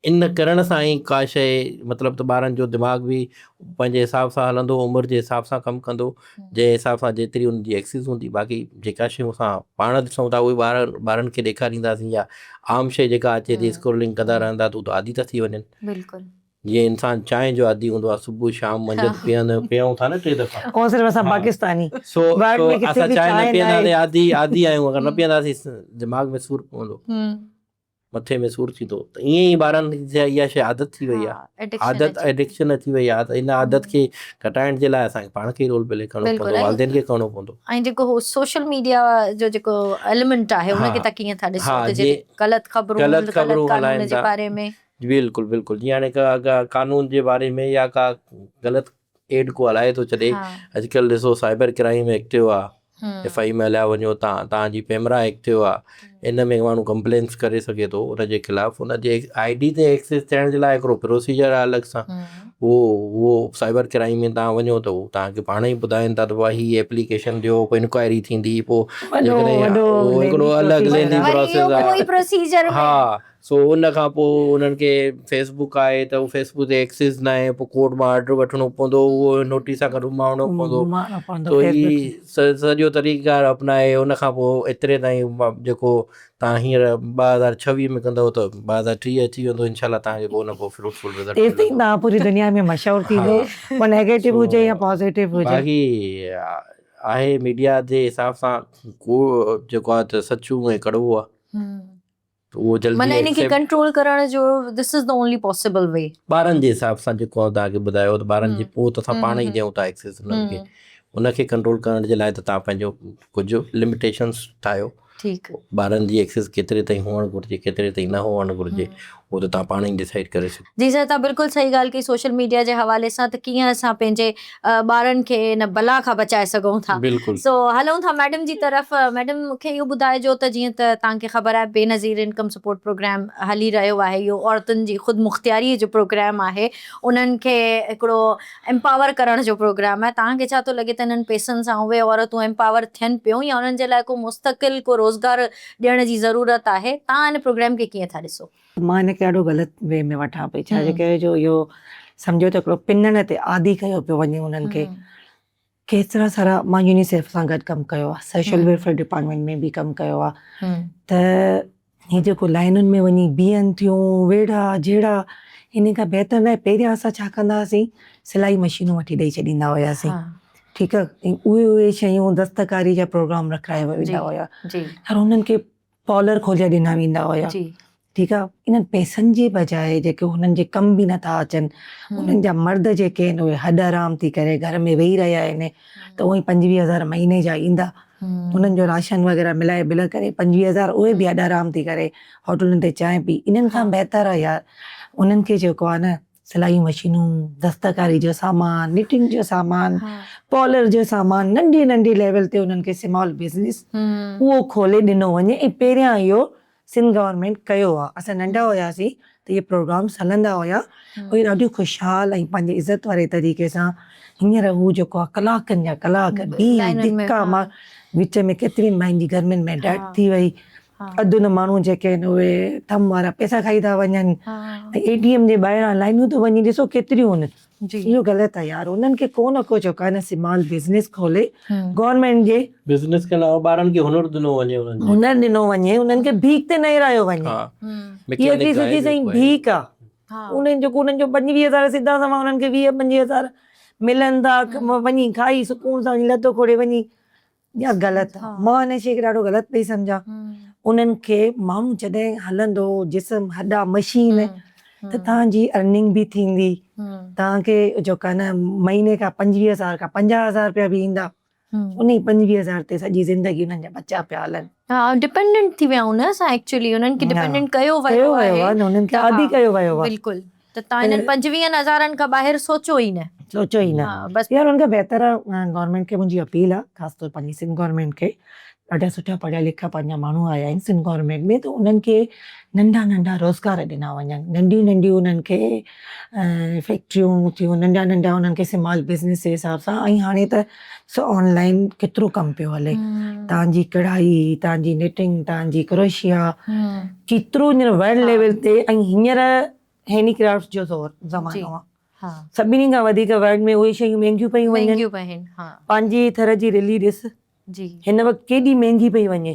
ان ڪرڻ سان ئي ڪا شيء مطلب ته ٻارن جو دماغ به پنهنجي حساب سان هلندو عمر جي حساب سان ڪم ڪندو جنهن حساب سان جيتري ان جي ايڪسيس هوندي باقي جيڪا شيون اسان پاڻ ڏسون ٿا اهي ٻار ٻارن کي ڏيکارينداسين يا عام شيء جيڪا اچي ٿي اسڪرولنگ ڪندا رهندا ته هو ته عادي ٿا ٿي وڃن. بلڪل. جيئن انسان چانهه جو عادي هوندو آهي صبح شام منجهند پيئندو پيئون ٿا نه ٽي دفعا. اهو صرف اسان پاڪستاني سو ورلڊ سو ۾ ڪٿي اسان به چانهه نه چانهه پيئنداسين ناهي. عادي عادي آهيون اگر نه پيئنداسين دماغ ۾ سور پوندو. مٿي ۾ سور ٿيندو ته ائين ئي ٻارن کي اها شيء عادت ٿي وئي آهي عادت ايڊڪشن اچي وئي آهي ته ان عادت کي گهٽائڻ جي لاء اسان کي پاڻ کي رول پلي ڪرڻو پوندو والدين کي ڪرڻو پوندو. ۽ جيڪو هو سوشل ميڊيا جو جيڪو ايليمينٽ آهي ان کي تان ڪيئن ٿا ڏسو ته جيڪي غلط خبرون غلط قانون جي باري ۾. بلڪل بلڪل جيئن هاڻي ڪا قانون جي باري ۾ يا ڪا غلط ايڊ ڪو هلائي ٿو ڇڏي اڄڪلهه ڏسو سائبر ڪرائيم ايڪٽ ٿيو آ ايف I ۾ هليا وڃو تان تان جي پيمرا ايڪٽ ٿيو آ ان ۾ ماڻهو ڪمپلينس ڪري سگهي ٿو ان جي خلاف ان جي I D تي ايڪسيس ٿيڻ جي لاء هڪڙو پروسيجر آ الڳ سان اهو اهو سائبر ڪرائيم ۾ تان وڃو ته هو تان کي پاڻ ئي ٻڌائين ٿا ته بابا هي ايپليڪيشن ڏيو پوء انڪوائري ٿيندي پوء جيڪڏهن اهو هڪڙو الڳ ليندي پروسيس آ ها سو ان کان پوء انهن کي فيس بڪ آهي ته فيس بڪ تي ايڪسيس نه آهي پوء ڪورٽ مان آرڊر وٺڻو پوندو اهو نوٽيس سان گڏ اماڻڻو پوندو سو هي سڄو طريقيڪار اپنائي ان کان پوء ايتري تائين جيڪو تان هينئر 2026 ۾ ڪندو ته 2030 اچي ويندو انشاء الله تان کي ڪو نه ڪو فروٽفل رزلٽ تيستائين تان پوري دنيا ۾ مشهور ٿيندو پوء نيگيٽو هجي يا پازيٽو هجي. باقي آهي ميڊيا جي حساب سان ڪو جيڪو آهي ته سچو ۽ ڪڙوو آهي. ته اهو جلدي معنيٰ ان کي accept control ڪرڻ جو this is the only possible way. ٻارن جي حساب سان جيڪو آئون توهان کي ٻڌايو ته ٻارن جي پوء ته اسان پاڻ ئي ڏيون ٿا ايڪسيس انهن کي ان کي ڪنٽرول ڪرڻ جي لاء ته توهان پنهنجو ڪجهه لميٽيشنس ٺاهيو ٺيڪ ٻارن جي ايڪسيس ڪيتري تائين هئڻ گهرجي ڪيتري تائين نه هئڻ گهرجي اهو ته توهان پاڻ ئي ڊسائيڊ ڪري سگهو. جي سر توهان بلڪل صحيح ڳالهه ڪئي سوشل ميڊيا جي حوالي سان ته ڪيئن اسان پنهنجي ٻارن کي ان بلا کان بچائي سگهون ٿا. بلڪل. سو هلون ٿا ميڊم جي طرف ميڊم مون کي اهو ٻڌائجو ته جيئن ته توهان کي خبر آهي بينظير انڪم سپورٽ پروگرام هلي رهيو آهي اهو عورتن جي خود مختياري جو پروگرام آهي انهن کي هڪڙو امپاور ڪرڻ جو پروگرام آهي توهان کي ڇا ٿو لڳي ته انهن پيسن سان اهي عورتون امپاور ٿين پيون يا انهن جي لاء ڪو مستقل ڪو روزگار ڏيڻ جي ضرورت آهي توهان ان پروگرام کي ڪيئن ٿا ڏسو؟ مان هن کي ڏاڍو غلط وي ۾ وٺان پئي ڇا جي ڪري جو اهو سمجهو ته هڪڙو پنڻ تي عادي ڪيو پيو وڃي انهن کي ڪيترا سارا مان يونيسيف سان گڏ ڪم ڪيو آهي سوشل ويلفيئر ڊپارٽمينٽ ۾ به ڪم ڪيو آهي ته هي جيڪو لائنن ۾ وڃي بيهن ٿيون ويڙها جهيڙا ان کان بهتر ناهي پهريان اسان ڇا ڪندا هئاسين سلائي مشينون وٺي ڏئي ڇڏيندا هياسين ٺيڪ آهي اهي اهي شيون دستڪاري جا پروگرام رکرايا ويندا هيا هر انهن کي پارلر کوليا ڏنا ويندا هيا ٺيڪ آ انهن پئسن جي بجاء جيڪي هنن جي ڪم به نٿا اچن انهن جا مرد جيڪي آهن اهي هڏ حرام ٿي ڪري گهر ۾ ويهي رهيا آهن ته اهي 25 هزار مهيني جا ايندا انهن جو راشن وغيره ملائي بل ڪري 25 هزار اهي به هڏ حرام ٿي ڪري هوٽلن تي چانهه پي انهن کان بهتر آ يار انهن کي جيڪو آ نه سلائي مشينون، دستڪاري جو سامان، نٽنگ جو سامان، پالر جو سامان ننڍي ننڍي ليول تي انهن کي سمال بزنس اهو کولي ڏنو وڃي ۽ پهريان اهو سنڌ گورنمينٽ ڪيو آ اسان ننڍا هياسين ته اهي پروگرامس هلندا هيا اهي ڏاڍيون خوشحال ۽ پنهنجي عزت واري طريقي سان هينئر هو جيڪو آ ڪلاڪن جا ڪلاڪ بيهي ڌڪا مار وچ ۾ ڪيترين ماين جي گرمين ۾ ڊيٿ ٿي وئي اڌ نه ماڻهو جيڪي آهن اهي ٿم وارا پئسا کائي ٿا وڃن ۽ اي ٽي ايم جي ٻاهران لائنون ته وڃي ڏسو ڪيتريون آهن اهو غلط آهي يار انهن کي ڪو نه ڪو جيڪو آهي نه سمال بزنس کولي گورنمينٽ جي بزنس کي علاوه ٻارن کي هنر ڏنو وڃي انهن کي هنر ڏنو وڃي انهن کي ڀيڪ تي نه هيرايو وڃي اها هڪڙي سڌي سائين ڀيڪ آهي انهن جيڪو انهن جو 25 هزار سڌا سنوان انهن کي 20 25 هزار ملن ٿا وڃي کائي سڪون سان وڃي لتو کوڙي وڃي يا غلط آ مان ان شي کي ڏاڍو غلط پئي سمجهان انهن کي ماڻهو جڏهن هلندو جسم هڏا مشين ته توهان جي ارننگ به ٿيندي توهان کي جيڪا نه مهيني کان 25 هزار کان 50 هزار روپيا به ايندا انهي 25 هزار تي سڄي زندگي انهن جا ٻچا پيا هلن. ها ڊپينڊنٽ ٿي ويا آهيون نه اسان ايڪچولي انهن کي ڊپينڊنٽ ڪيو ويو آهي انهن کي عادي ڪيو ويو آهي بلڪل ته توهان انهن پنجويهن هزارن کان ٻاهر سوچو ئي نه. سوچو ئي نه. بس. يار ان کان بهتر آ گورنمينٽ کي منهنجي اپيل آ خاص طور پنهنجي سنڌ گورنمينٽ کي ڏاڍا سٺا پڙهيا لکيا پنهنجا ماڻهو آيا آهن سنڌ گورنمينٽ ۾ ته انهن کي ننڍا ننڍا روزگار ڏنا وڃن ننڍيون ننڍيون انهن کي فيڪٽريون ٿيون ننڍا ننڍا انهن کي سمال بزنس جي حساب سان ۽ هاڻي ته سو آن لائين ڪيترو ڪم پيو هلي تان جي ڪڙهائي تان جي نٽنگ تان جي ڪروشيا ڪيترو هينئر ورلڊ ليول تي ۽ هينئر هينڊي ڪرافٽس جو زور زمانو آ سڀني کان وڌيڪ ورلڊ ۾ اهي شيون مهنگيون پيون وڃن مهنگيون پيون ها پنهنجي ٿر جي رلي ڏس جي هن وقت ڪيڏي مهنگي پئي وڃي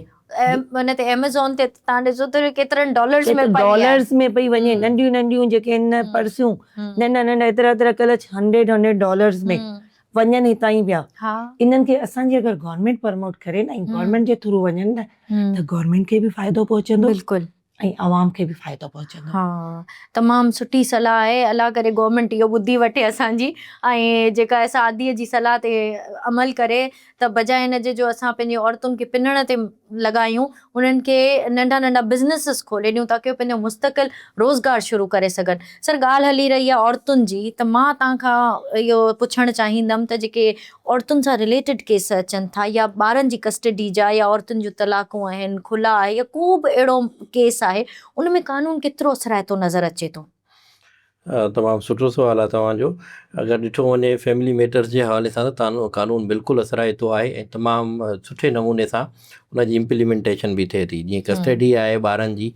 ان تي ايميزون تي تان ڏسو ته ڪيترن ڊالرز ۾ پئي ڊالرز ۾ پئي وڃي ننڍيون ننڍيون جيڪي آهن پرسيون ننڍا ننڍا ايترا ايترا ڪلچ هنڊريڊ هنڊريڊ ڊالرز ۾ وڃن هتان ئي پيا انهن کي اسان جي اگر گورنمينٽ پرموٽ ڪري نه ۽ گورنمينٽ جي ٿرو وڃن نه ته گورنمينٽ کي به فائدو پهچندو بلڪل. ۽ عوام کي به فائدو پهچندو. ها تمام سٺي صلاح آهي الله ڪري گورنمينٽ اهو ٻڌي وٺي اسان جي ۽ جيڪا اسان عادي جي صلاح تي عمل ڪري ته بجاء ان جي جو اسان پنهنجي عورتن کي پنڻ تي لڳايون انهن کي ننڍا ننڍا بزنسز کولي ڏيون تاڪه هو پنهنجو مستقل روزگار شروع ڪري سگهن. سر ڳالهه هلي رهي آهي عورتن جي ته مان توهان کان اهو پڇڻ چاهيندم ته جيڪي عورتن سان رليٽيڊ ڪيس اچن ٿا يا ٻارن جي ڪسٽڊي جا يا عورتن جون طلاقون آهن خلع آهي يا ڪو به اهڙو ڪيس آهي ان ۾ قانون ڪيترو اثرائتو نظر اچي ٿو؟ تمام سٺو سوال آهي توهان جو اگر ڏٺو وڃي فيملي ميٽرز جي حوالي سان ته قانون بلڪل اثرائتو آهي ۽ تمام سٺي نموني سان ان جي امپليمينٽيشن به ٿئي ٿي جيئن ڪسٽڊي آهي ٻارن جي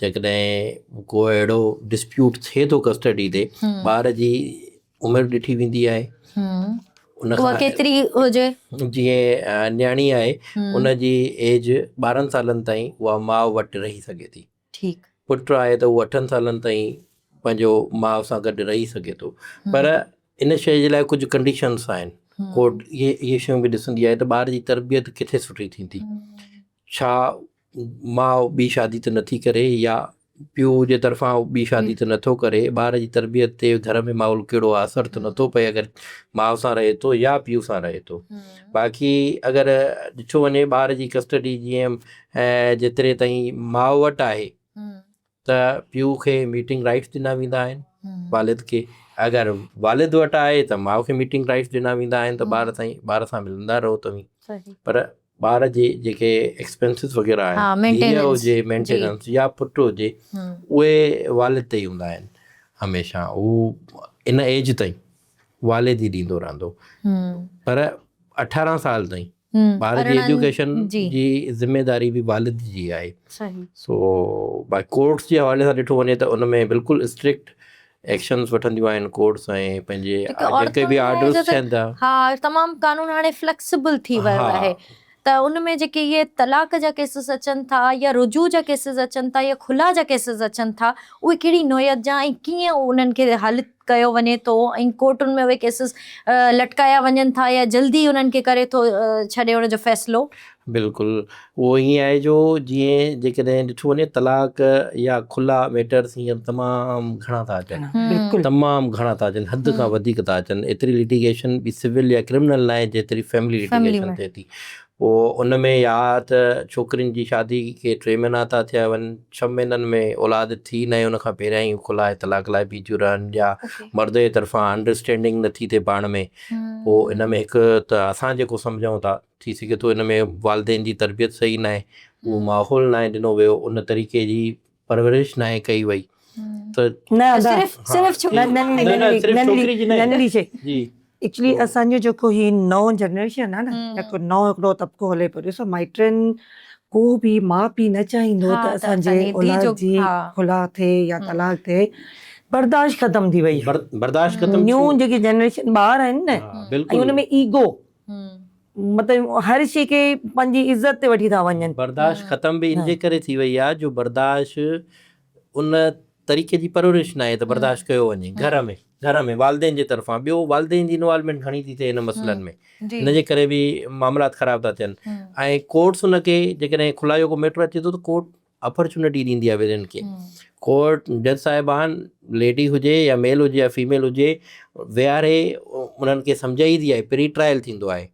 جيڪڏهن ڪو اهڙو ڊسپيوٽ ٿئي ٿو ڪسٽڊي تي ٻار جي عمر ڏٺي ويندي آهي ان اها ڪيتري هجي جيئن نياڻي آهي ان جي ايج 12 سالن تائين اها ماء وٽ رهي سگهي ٿي ٺيڪ. پٽ آهي ته هو اٺن سالن تائين پنهنجو ماء سان گڏ رهي سگهي ٿو پر ان شيء جي لاء ڪجهه ڪنڊيشنس آهن ڪورٽ اهي اهي شيون به ڏسندي آهي ته ٻار جي تربيت ڪٿي سٺي ٿيندي ڇا ماء ٻي شادي ته نٿي ڪري يا پيء جي طرفان ٻي شادي ته نٿو ڪري ٻار جي تربيت تي گهر ۾ ماحول ڪهڙو آهي اثر ته نٿو پئي اگر ماء سان رهي ٿو يا پيء سان رهي ٿو باقي اگر ڏٺو وڃي ٻار جي ڪسٽڊي جيئن ۽ جيتري تائين ماء وٽ آهي ته پيء کي ميٽنگ رائٽس ڏنا ويندا آهن والد کي اگر والد وٽ آهي ته ماء کي ميٽنگ رائٽس ڏنا ويندا آهن ته ٻار تائين ٻار سان ملندا رهو توهين پر ٻار جي جيڪي ايڪسپينسز وغيره آهن ڌيء هجي مينٽيننس يا پٽ هجي اهي والد تي ئي هوندا آهن هميشه هو ان ايج تائين والد ئي ڏيندو رهندو پر 18 سال تائين ٻار جي ايجوڪيشن جي ذميواري به والد جي آهي سو باقي ڪورٽس جي حوالي سان ڏٺو وڃي ته ان ۾ بلڪل اسٽرڪٽ ايڪشنز وٺنديون آهن ڪورٽس ۽ پنهنجي جيڪي به آرڊرز ٿين ٿا ها تمام قانون هاڻي فليڪسبل ٿي ويو آهي ته ان ۾ جيڪي اهي طلاق جا ڪيسز اچن ٿا يا رجوع جا ڪيسز اچن ٿا يا خلع جا ڪيسز اچن ٿا اهي ڪهڙي نوعيت جا ۽ ڪيئن انهن کي حل ڪيو وڃي ٿو ۽ ڪورٽن ۾ اهي ڪيسز لٽڪايا وڃن ٿا يا جلدي انهن کي ڪري ٿو ڇڏي ان جو فيصلو. بلڪل اهو ائين آهي جو جيئن جيڪڏهن ڏٺو وڃي طلاق يا کلا ميٽرس هينئر تمام گهڻا ٿا اچن بلڪل تمام گهڻا ٿا اچن حد کان وڌيڪ ٿا اچن ايتري لٽيگيشن به سول يا ڪرمنل ناهي جيتري فيملي لٽيگيشن ٿئي ٿي پوء ان ۾ يا ته ڇوڪرين جي شادي کي ٽي مهينا ٿا ٿيا وڃن، ڇهه مهينن ۾ اولاد ٿي ناهي ان کان پهريان ئي خلع ۽ طلاق لاء بيهجيون رهن يا مرد جي طرفان انڊرسٽينڊنگ نٿي ٿئي پاڻ ۾ پوء ان ۾ هڪ ته اسان جيڪو سمجهون ٿا ٿي سگهي ٿو ان ۾ والدين جي تربيت صحيح ناهي اهو ماحول ناهي ڏنو ويو ان طريقي جي پرورش ناهي ڪئي وئي ته نه ادا صرف صرف نه نه نه نه صرف ڇوڪري جي نه ننڍڙي شي جي ايڪچولي اسان جو جيڪو هي نئون جنريشن آهي نه جيڪو نئون هڪڙو طبقو هلي پيو ڏسو مائٽن ڪو به ماء پيء نه چاهيندو ته اسان جي اولاد جي خلا ٿئي يا طلاق ٿئي برداشت ختم ٿي وئي برداشت ختم نيو جيڪي جنريشن ٻار آهن نه بلڪل ۽ ان ۾ ايگو مطلب هر شي کي پنهنجي عزت تي وٺي ٿا وڃن. برداشت ختم به ان جي ڪري ٿي وئي آهي جو برداشت ان طريقي جي پرورش ناهي ته برداشت ڪيو وڃي گهر ۾ گهر ۾ والدين جي طرفان ٻيو والدين جي انوالومينٽ گهڻي ٿي ٿئي ان مسئلن ۾ ان جي ڪري به معاملات خراب ٿا ٿين ۽ ڪورٽس ان کي جيڪڏهن خلا جو ڪو ميٽر اچي ٿو ته ڪورٽ اپرچونٽي ڏيندي آهي ٻين کي ڪورٽ جج صاحبان ليڊي هجي يا ميل هجي يا فيميل هجي ويهاري انهن کي سمجهائيندي آهي پري ٽرائل ٿيندو آهي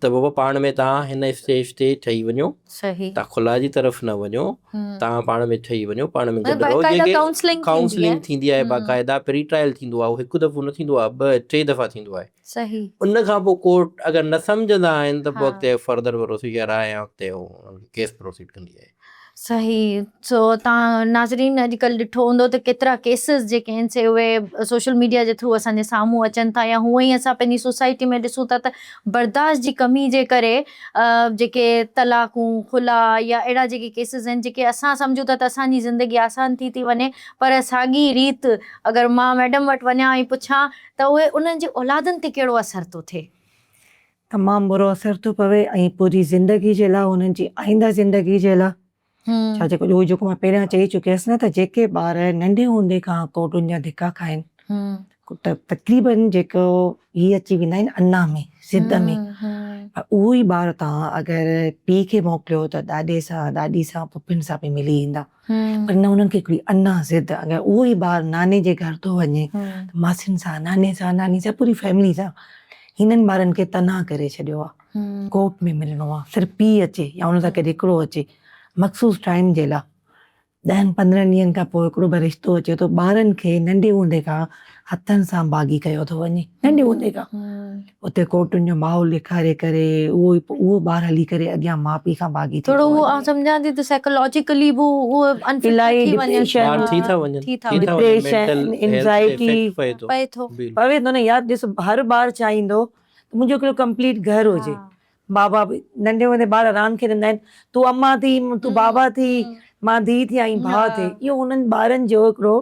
ته بابا پاڻ ۾ تان هن اسٽيج تي ٺهي وڃو صحيح تان خلا جي طرف نه وڃو تان پاڻ ۾ ٺهي وڃو پاڻ ۾ گڏ رهو باقاعده جيڪي ڪائونسلنگ ٿيندي آهي ڪائونسلنگ ٿيندي آهي باقاعده پري ٽرائل ٿيندو آهي هڪ دفعو نه ٿيندو آهي ٻه ٽي دفعا ٿيندو آهي صحيح ان کان پوء ڪورٽ اگر نه سمجهندا آهن ته پوء اڳتي فردر پروسيجر آهي ۽ اڳتي هو انهن کي ڪيس پروسيڊ ڪندي آهي. صحيح سو تان ناظرين اڄڪلهه ڏٺو هوندو ته ڪيترا ڪيسز جيڪي آهن سي اهي سوشل ميڊيا جي ٿرو اسان جي سامهون اچن ٿا يا هونئن ئي اسان پنهنجي سوسائٽي ۾ ڏسون ٿا ته برداشت جي ڪمي جي ڪري جيڪي طلاقون خلع يا اهڙا جيڪي ڪيسز آهن جيڪي اسان سمجهون ٿا ته اسان جي زندگي آسان ٿي ٿي وڃي پر ساڳي ريت اگر مان ميڊم وٽ وڃان ۽ پڇان ته اهي انهن جي اولادن تي ڪهڙو اثر ٿو ٿئي؟ تمام برو اثر ٿو پوي ۽ پوري زندگي جي لاء انهن جي آئنده زندگي جي لاء ڇا جيڪو اهو جيڪو مان پهريان چئي چڪيس نه ته جيڪي ٻار ننڍي هوندي کان ڪورٽن جا ڌڪا کائن ته تقريبن جيڪو هي اچي ويندا آهن انا ۾ ضد ۾ پر اهو ئي ٻار توهان اگر پيء کي موڪليو ته ڏاڏي سان، ڏاڏي سان، پڦين سان به ملي ايندا. پر نه انهن کي هڪڙي انا ضد اگر اهو ئي ٻار ناني جي گهر ٿو وڃي ته ماسين سان، ناني سان، ناني سان پوري فيملي سان هنن ٻارن کي تنها ڪري ڇڏيو آهي. ڪورٽ ۾ ملڻو آهي صرف پيء اچي يا ان سان گڏ هڪڙو اچي مخصوص ٽائيم جي لاء. ڏهن پندرهن ڏينهن کان پوء هڪڙو ڀيرو رشتو اچي ٿو ٻارن کي ننڍي هوندي کان هٿن سان باغي ڪيو ٿو وڃي ننڍي هوندي کان اتي ڪورٽن جو ماحول ڏيکاري ڪري اهو اهو ٻار هلي ڪري اڳيان ماء پيء کان باغي ٿي ٿورو اهو آئون سمجهان ٿي ته سائيڪالاجيڪلي به اهو انفٽ ٿي وڃن ٻار ٿي ٿا وڃن ڊپريشن انزائٽي پئي ٿو پوي ٿو نه يار ڏس هر ٻار چاهيندو ته منهنجو هڪڙو ڪمپليٽ گهر هجي بابا به ننڍي هوندي ٻار راند کيڏندا آهن تون امان ٿي تون بابا ٿي مان ڌيء ٿي ۽ ڀاء ٿي اهو انهن ٻارن جو هڪڙو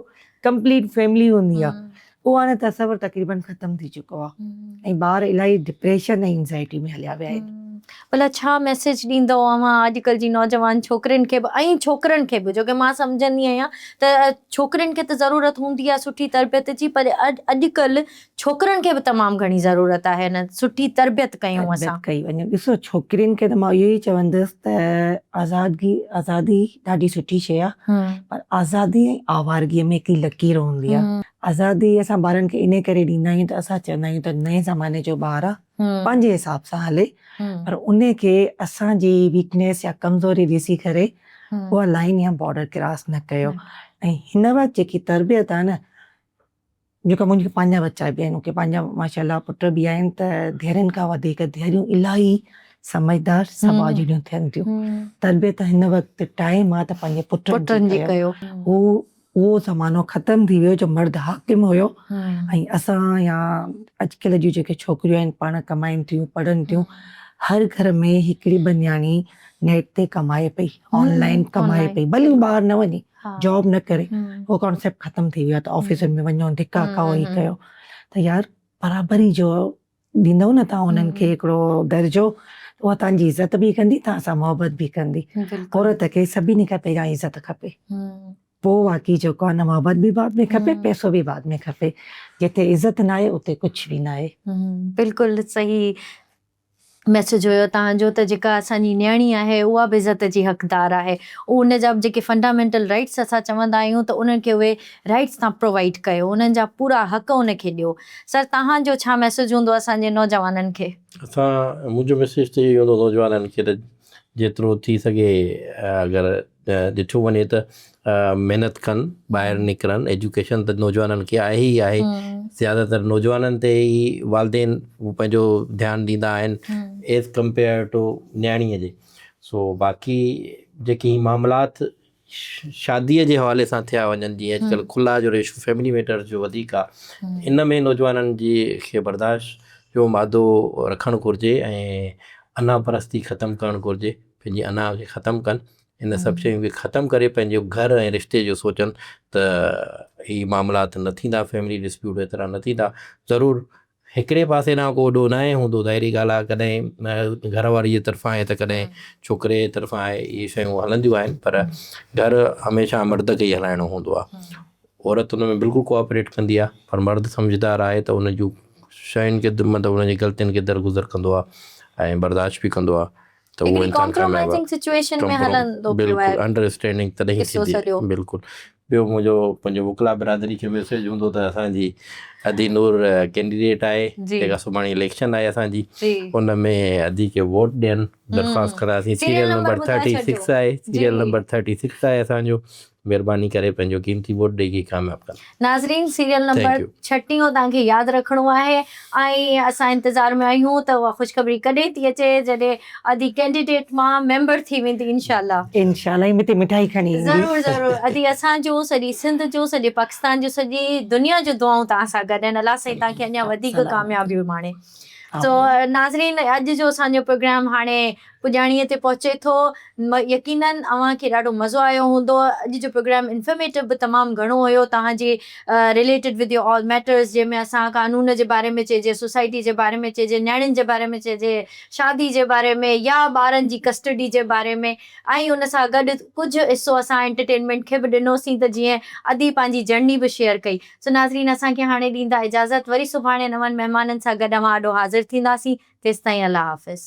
ڪمپليٽ فيملي هوندي آهي اهو هاڻي تصور تقريبن ختم ٿي چڪو آهي ۽ ٻار الاهي ڊپريشن ۽ انزائٽي ۾ هليا ويا آهن. ڀلا ڇا ميسيج ڏيندؤ اوهان اڄڪلهه جي نوجوان ڇوڪرين کي به ۽ ڇوڪرن کي به جو ڪي مان سمجهندي آهيان ته ڇوڪرين کي ته ضرورت هوندي آهي سٺي تربيت جي پر اڄڪلهه ڇوڪرن کي به تمام گهڻي ضرورت آهي ان سٺي تربيت ڪيون اسان. تربيت ڪئي وڃي ڏسو ڇوڪرين کي ته مان اهو ئي چوندس ته آزادگي آزادي ڏاڍي سٺي شيء آهي پر آزادي ۽ آوارگي ۾ هڪڙي لڪير هوندي آهي آزادي اسان ٻارن کي انهي ڪري ڏيندا آهيون ته اسان چوندا آهيون ته نئين زماني جو ٻار آهي پنهنجي حساب سان هلي پر انهي کي اسان جي ويڪنيس يا ڪمزوري ڏسي ڪري اها لائين يا بارڊر ڪراس نه ڪيو ۽ هن وقت جيڪي تربيت آهي نه جيڪا منهنجا پنهنجا ٻچا به آهن مونکي پنهنجا ماشاء الله پٽ به آهن ته ڌيئرن کان وڌيڪ ڌيئريون الاهي سمجهدار سٻاجهڙيون ٿين ٿيون تربيت هن وقت ٽائيم آهي ته پنهنجي پٽن جي ڪيو هو اهو زمانو ختم ٿي ويو جو مرد حاڪم هيو ۽ اسان يا اڄڪلهه جون جيڪي ڇوڪريون آهن پاڻ ڪمائن ٿيون پڙهن ٿيون هر گهر ۾ هڪڙي ٻه نياڻي نيٽ تي ڪمائي پئي آن لائن ڪمائي پئي ڀلي هو ٻاهر نه وڃي جاب نه ڪري اهو ڪانسيپٽ ختم ٿي ويو آهي ته آفيسن ۾ وڃو ڌڪا کائو هي ڪيو ته يار برابري جو ڏيندو نه تان انهن کي هڪڙو درجو اها تان جي عزت به ڪندي تان سان محبت به ڪندي عورت کي سڀني کان پهريان عزت کپي پوء باقي جيڪو آهي نه محبت به بعد ۾ کپي پئسو به بعد ۾ کپي جتي عزت نه آهي اتي ڪجهه به نه آهي. بلڪل صحيح ميسيج هيو توهان جو ته جيڪا اسان جي نياڻي آهي اها به عزت جي حقدار آهي ان جا به جيڪي فنڊامينٽل رائيٽس اسان چوندا آهيون ته انهن کي اهي رائيٽس توهان پرووائيڊ ڪيو انهن جا پورا حق ان کي ڏيو سر توهان جو ڇا ميسيج هوندو اسان جي نوجوانن کي؟ اسان منهنجو ميسيج ته اهو ئي هوندو نوجوانن کي ته جيترو ٿي سگهي اگر ڏٺو وڃي ته محنت ڪن ٻاهر نڪرن ايجوڪيشن ته نوجوانن کي آهي ئي آهي زياده تر نوجوانن تي ئي والدين پنهنجو ڌيان ڏيندا آهن ايز ڪمپيئر ٽو نياڻيء جي سو باقي جيڪي هي معاملات شاديء جي حوالي سان ٿيا وڃن جيئن اڄڪلهه کلا جو ريشو فيملي ميٽرز جو وڌيڪ آهي ان ۾ نوجوانن جي کي برداشت جو مادو رکڻ گهرجي ۽ انا پرستي ختم ڪرڻ گهرجي پنهنجي انا کي ختم ڪن ان سڀ شيون کي ختم ڪري پنهنجو گهر ۽ رشتي جو سوچن ته هي معاملات نه ٿيندا فيملي ڊسپيوٽ ايترا نه ٿيندا ضرور هڪڙي پاسي ڏانهن ڪو ڏوهه ناهي هوندو ظاهري ڳالهه آهي ڪڏهن گهر واري جي طرفان آهي ته ڪڏهن ڇوڪري جي طرفان آهي اهي شيون هلنديون آهن پر گهر هميشه مرد کي ئي هلائڻو هوندو آهي عورت ان ۾ بلڪل ڪوآپريٽ ڪندي آهي پر مرد سمجهدار آهي ته ان جون شين کي مطلب ان جي غلطين کي درگذر ڪندو آهي ۽ برداشت به ڪندو آهي ته اهو انسان ڪامياب آهي سچويشن ۾ هلندو پيو آهي بلڪل انڊراسٽينڊنگ تڏهن ئي ٿيندي بلڪل ٻيو منهنجو پنهنجو وڪلا برادري کي ميسيج هوندو ته اسان جي ادي نور ڪينڊيڊيٽ آهي جيڪا سڀاڻي اليڪشن آهي اسان جي ان ۾ ادي کي ووٽ ڏين درخواست ڪنداسين سيريل نمبر 36 آهي سيريل نمبر 36 آهي اسان جو مھرباني ڪري پنھنجو قيمتي ووٽ ڏئي کي ڪامياب ڪندا. ناظرين سيريل نمبر ڇٽيهون توهان کي ياد رکڻو آهي ۽ اسان انتظار ۾ آهيون ته اها خوشخبري ڪڏهن ٿي اچي جڏهن ادي ڪينڊيڊيٽ مان ميمبر ٿي ويندي انشاء الله. انشاء الله ۽ متي مٺائي کڻي ايندي. ضرور ضرور ادي اسان جون سڄي سنڌ جون سڄي پاڪستان جون سڄي دنيا جون دعائون توهان سان گڏ آهن الله سائين توهان کي اڃا وڌيڪ ڪاميابيون ماڻي. سو ناظرين اڄ جو اسان جو پروگرام هاڻي پڄاڻيء تي پهچي ٿو. يقينن اوهان کي ڏاڍو مزو آيو هوندو. اڄ جو پروگرام انفارميٽو به تمام گهڻو هيو. توهان جي related with your all matters جنهن ۾ اسان قانون جي باري ۾ چئجي، سوسائٽي جي باري ۾ چئجي، نياڻين جي باري ۾ چئجي، شادي جي باري ۾ يا ٻارن جي ڪسٽڊي جي باري ۾ ۽ ان سان گڏ ڪجهه حصو اسان انٽرٽينمينٽ کي به ڏنوسين ته جيئن ادي پنهنجي جرني به شيئر ڪئي. سو ناظرين اسان کي هاڻي ڏيندا اجازت وري سڀاڻي نون مهمانن سان گڏ اوهان آڏو حاضر ٿينداسين تيستائين الله حافظ.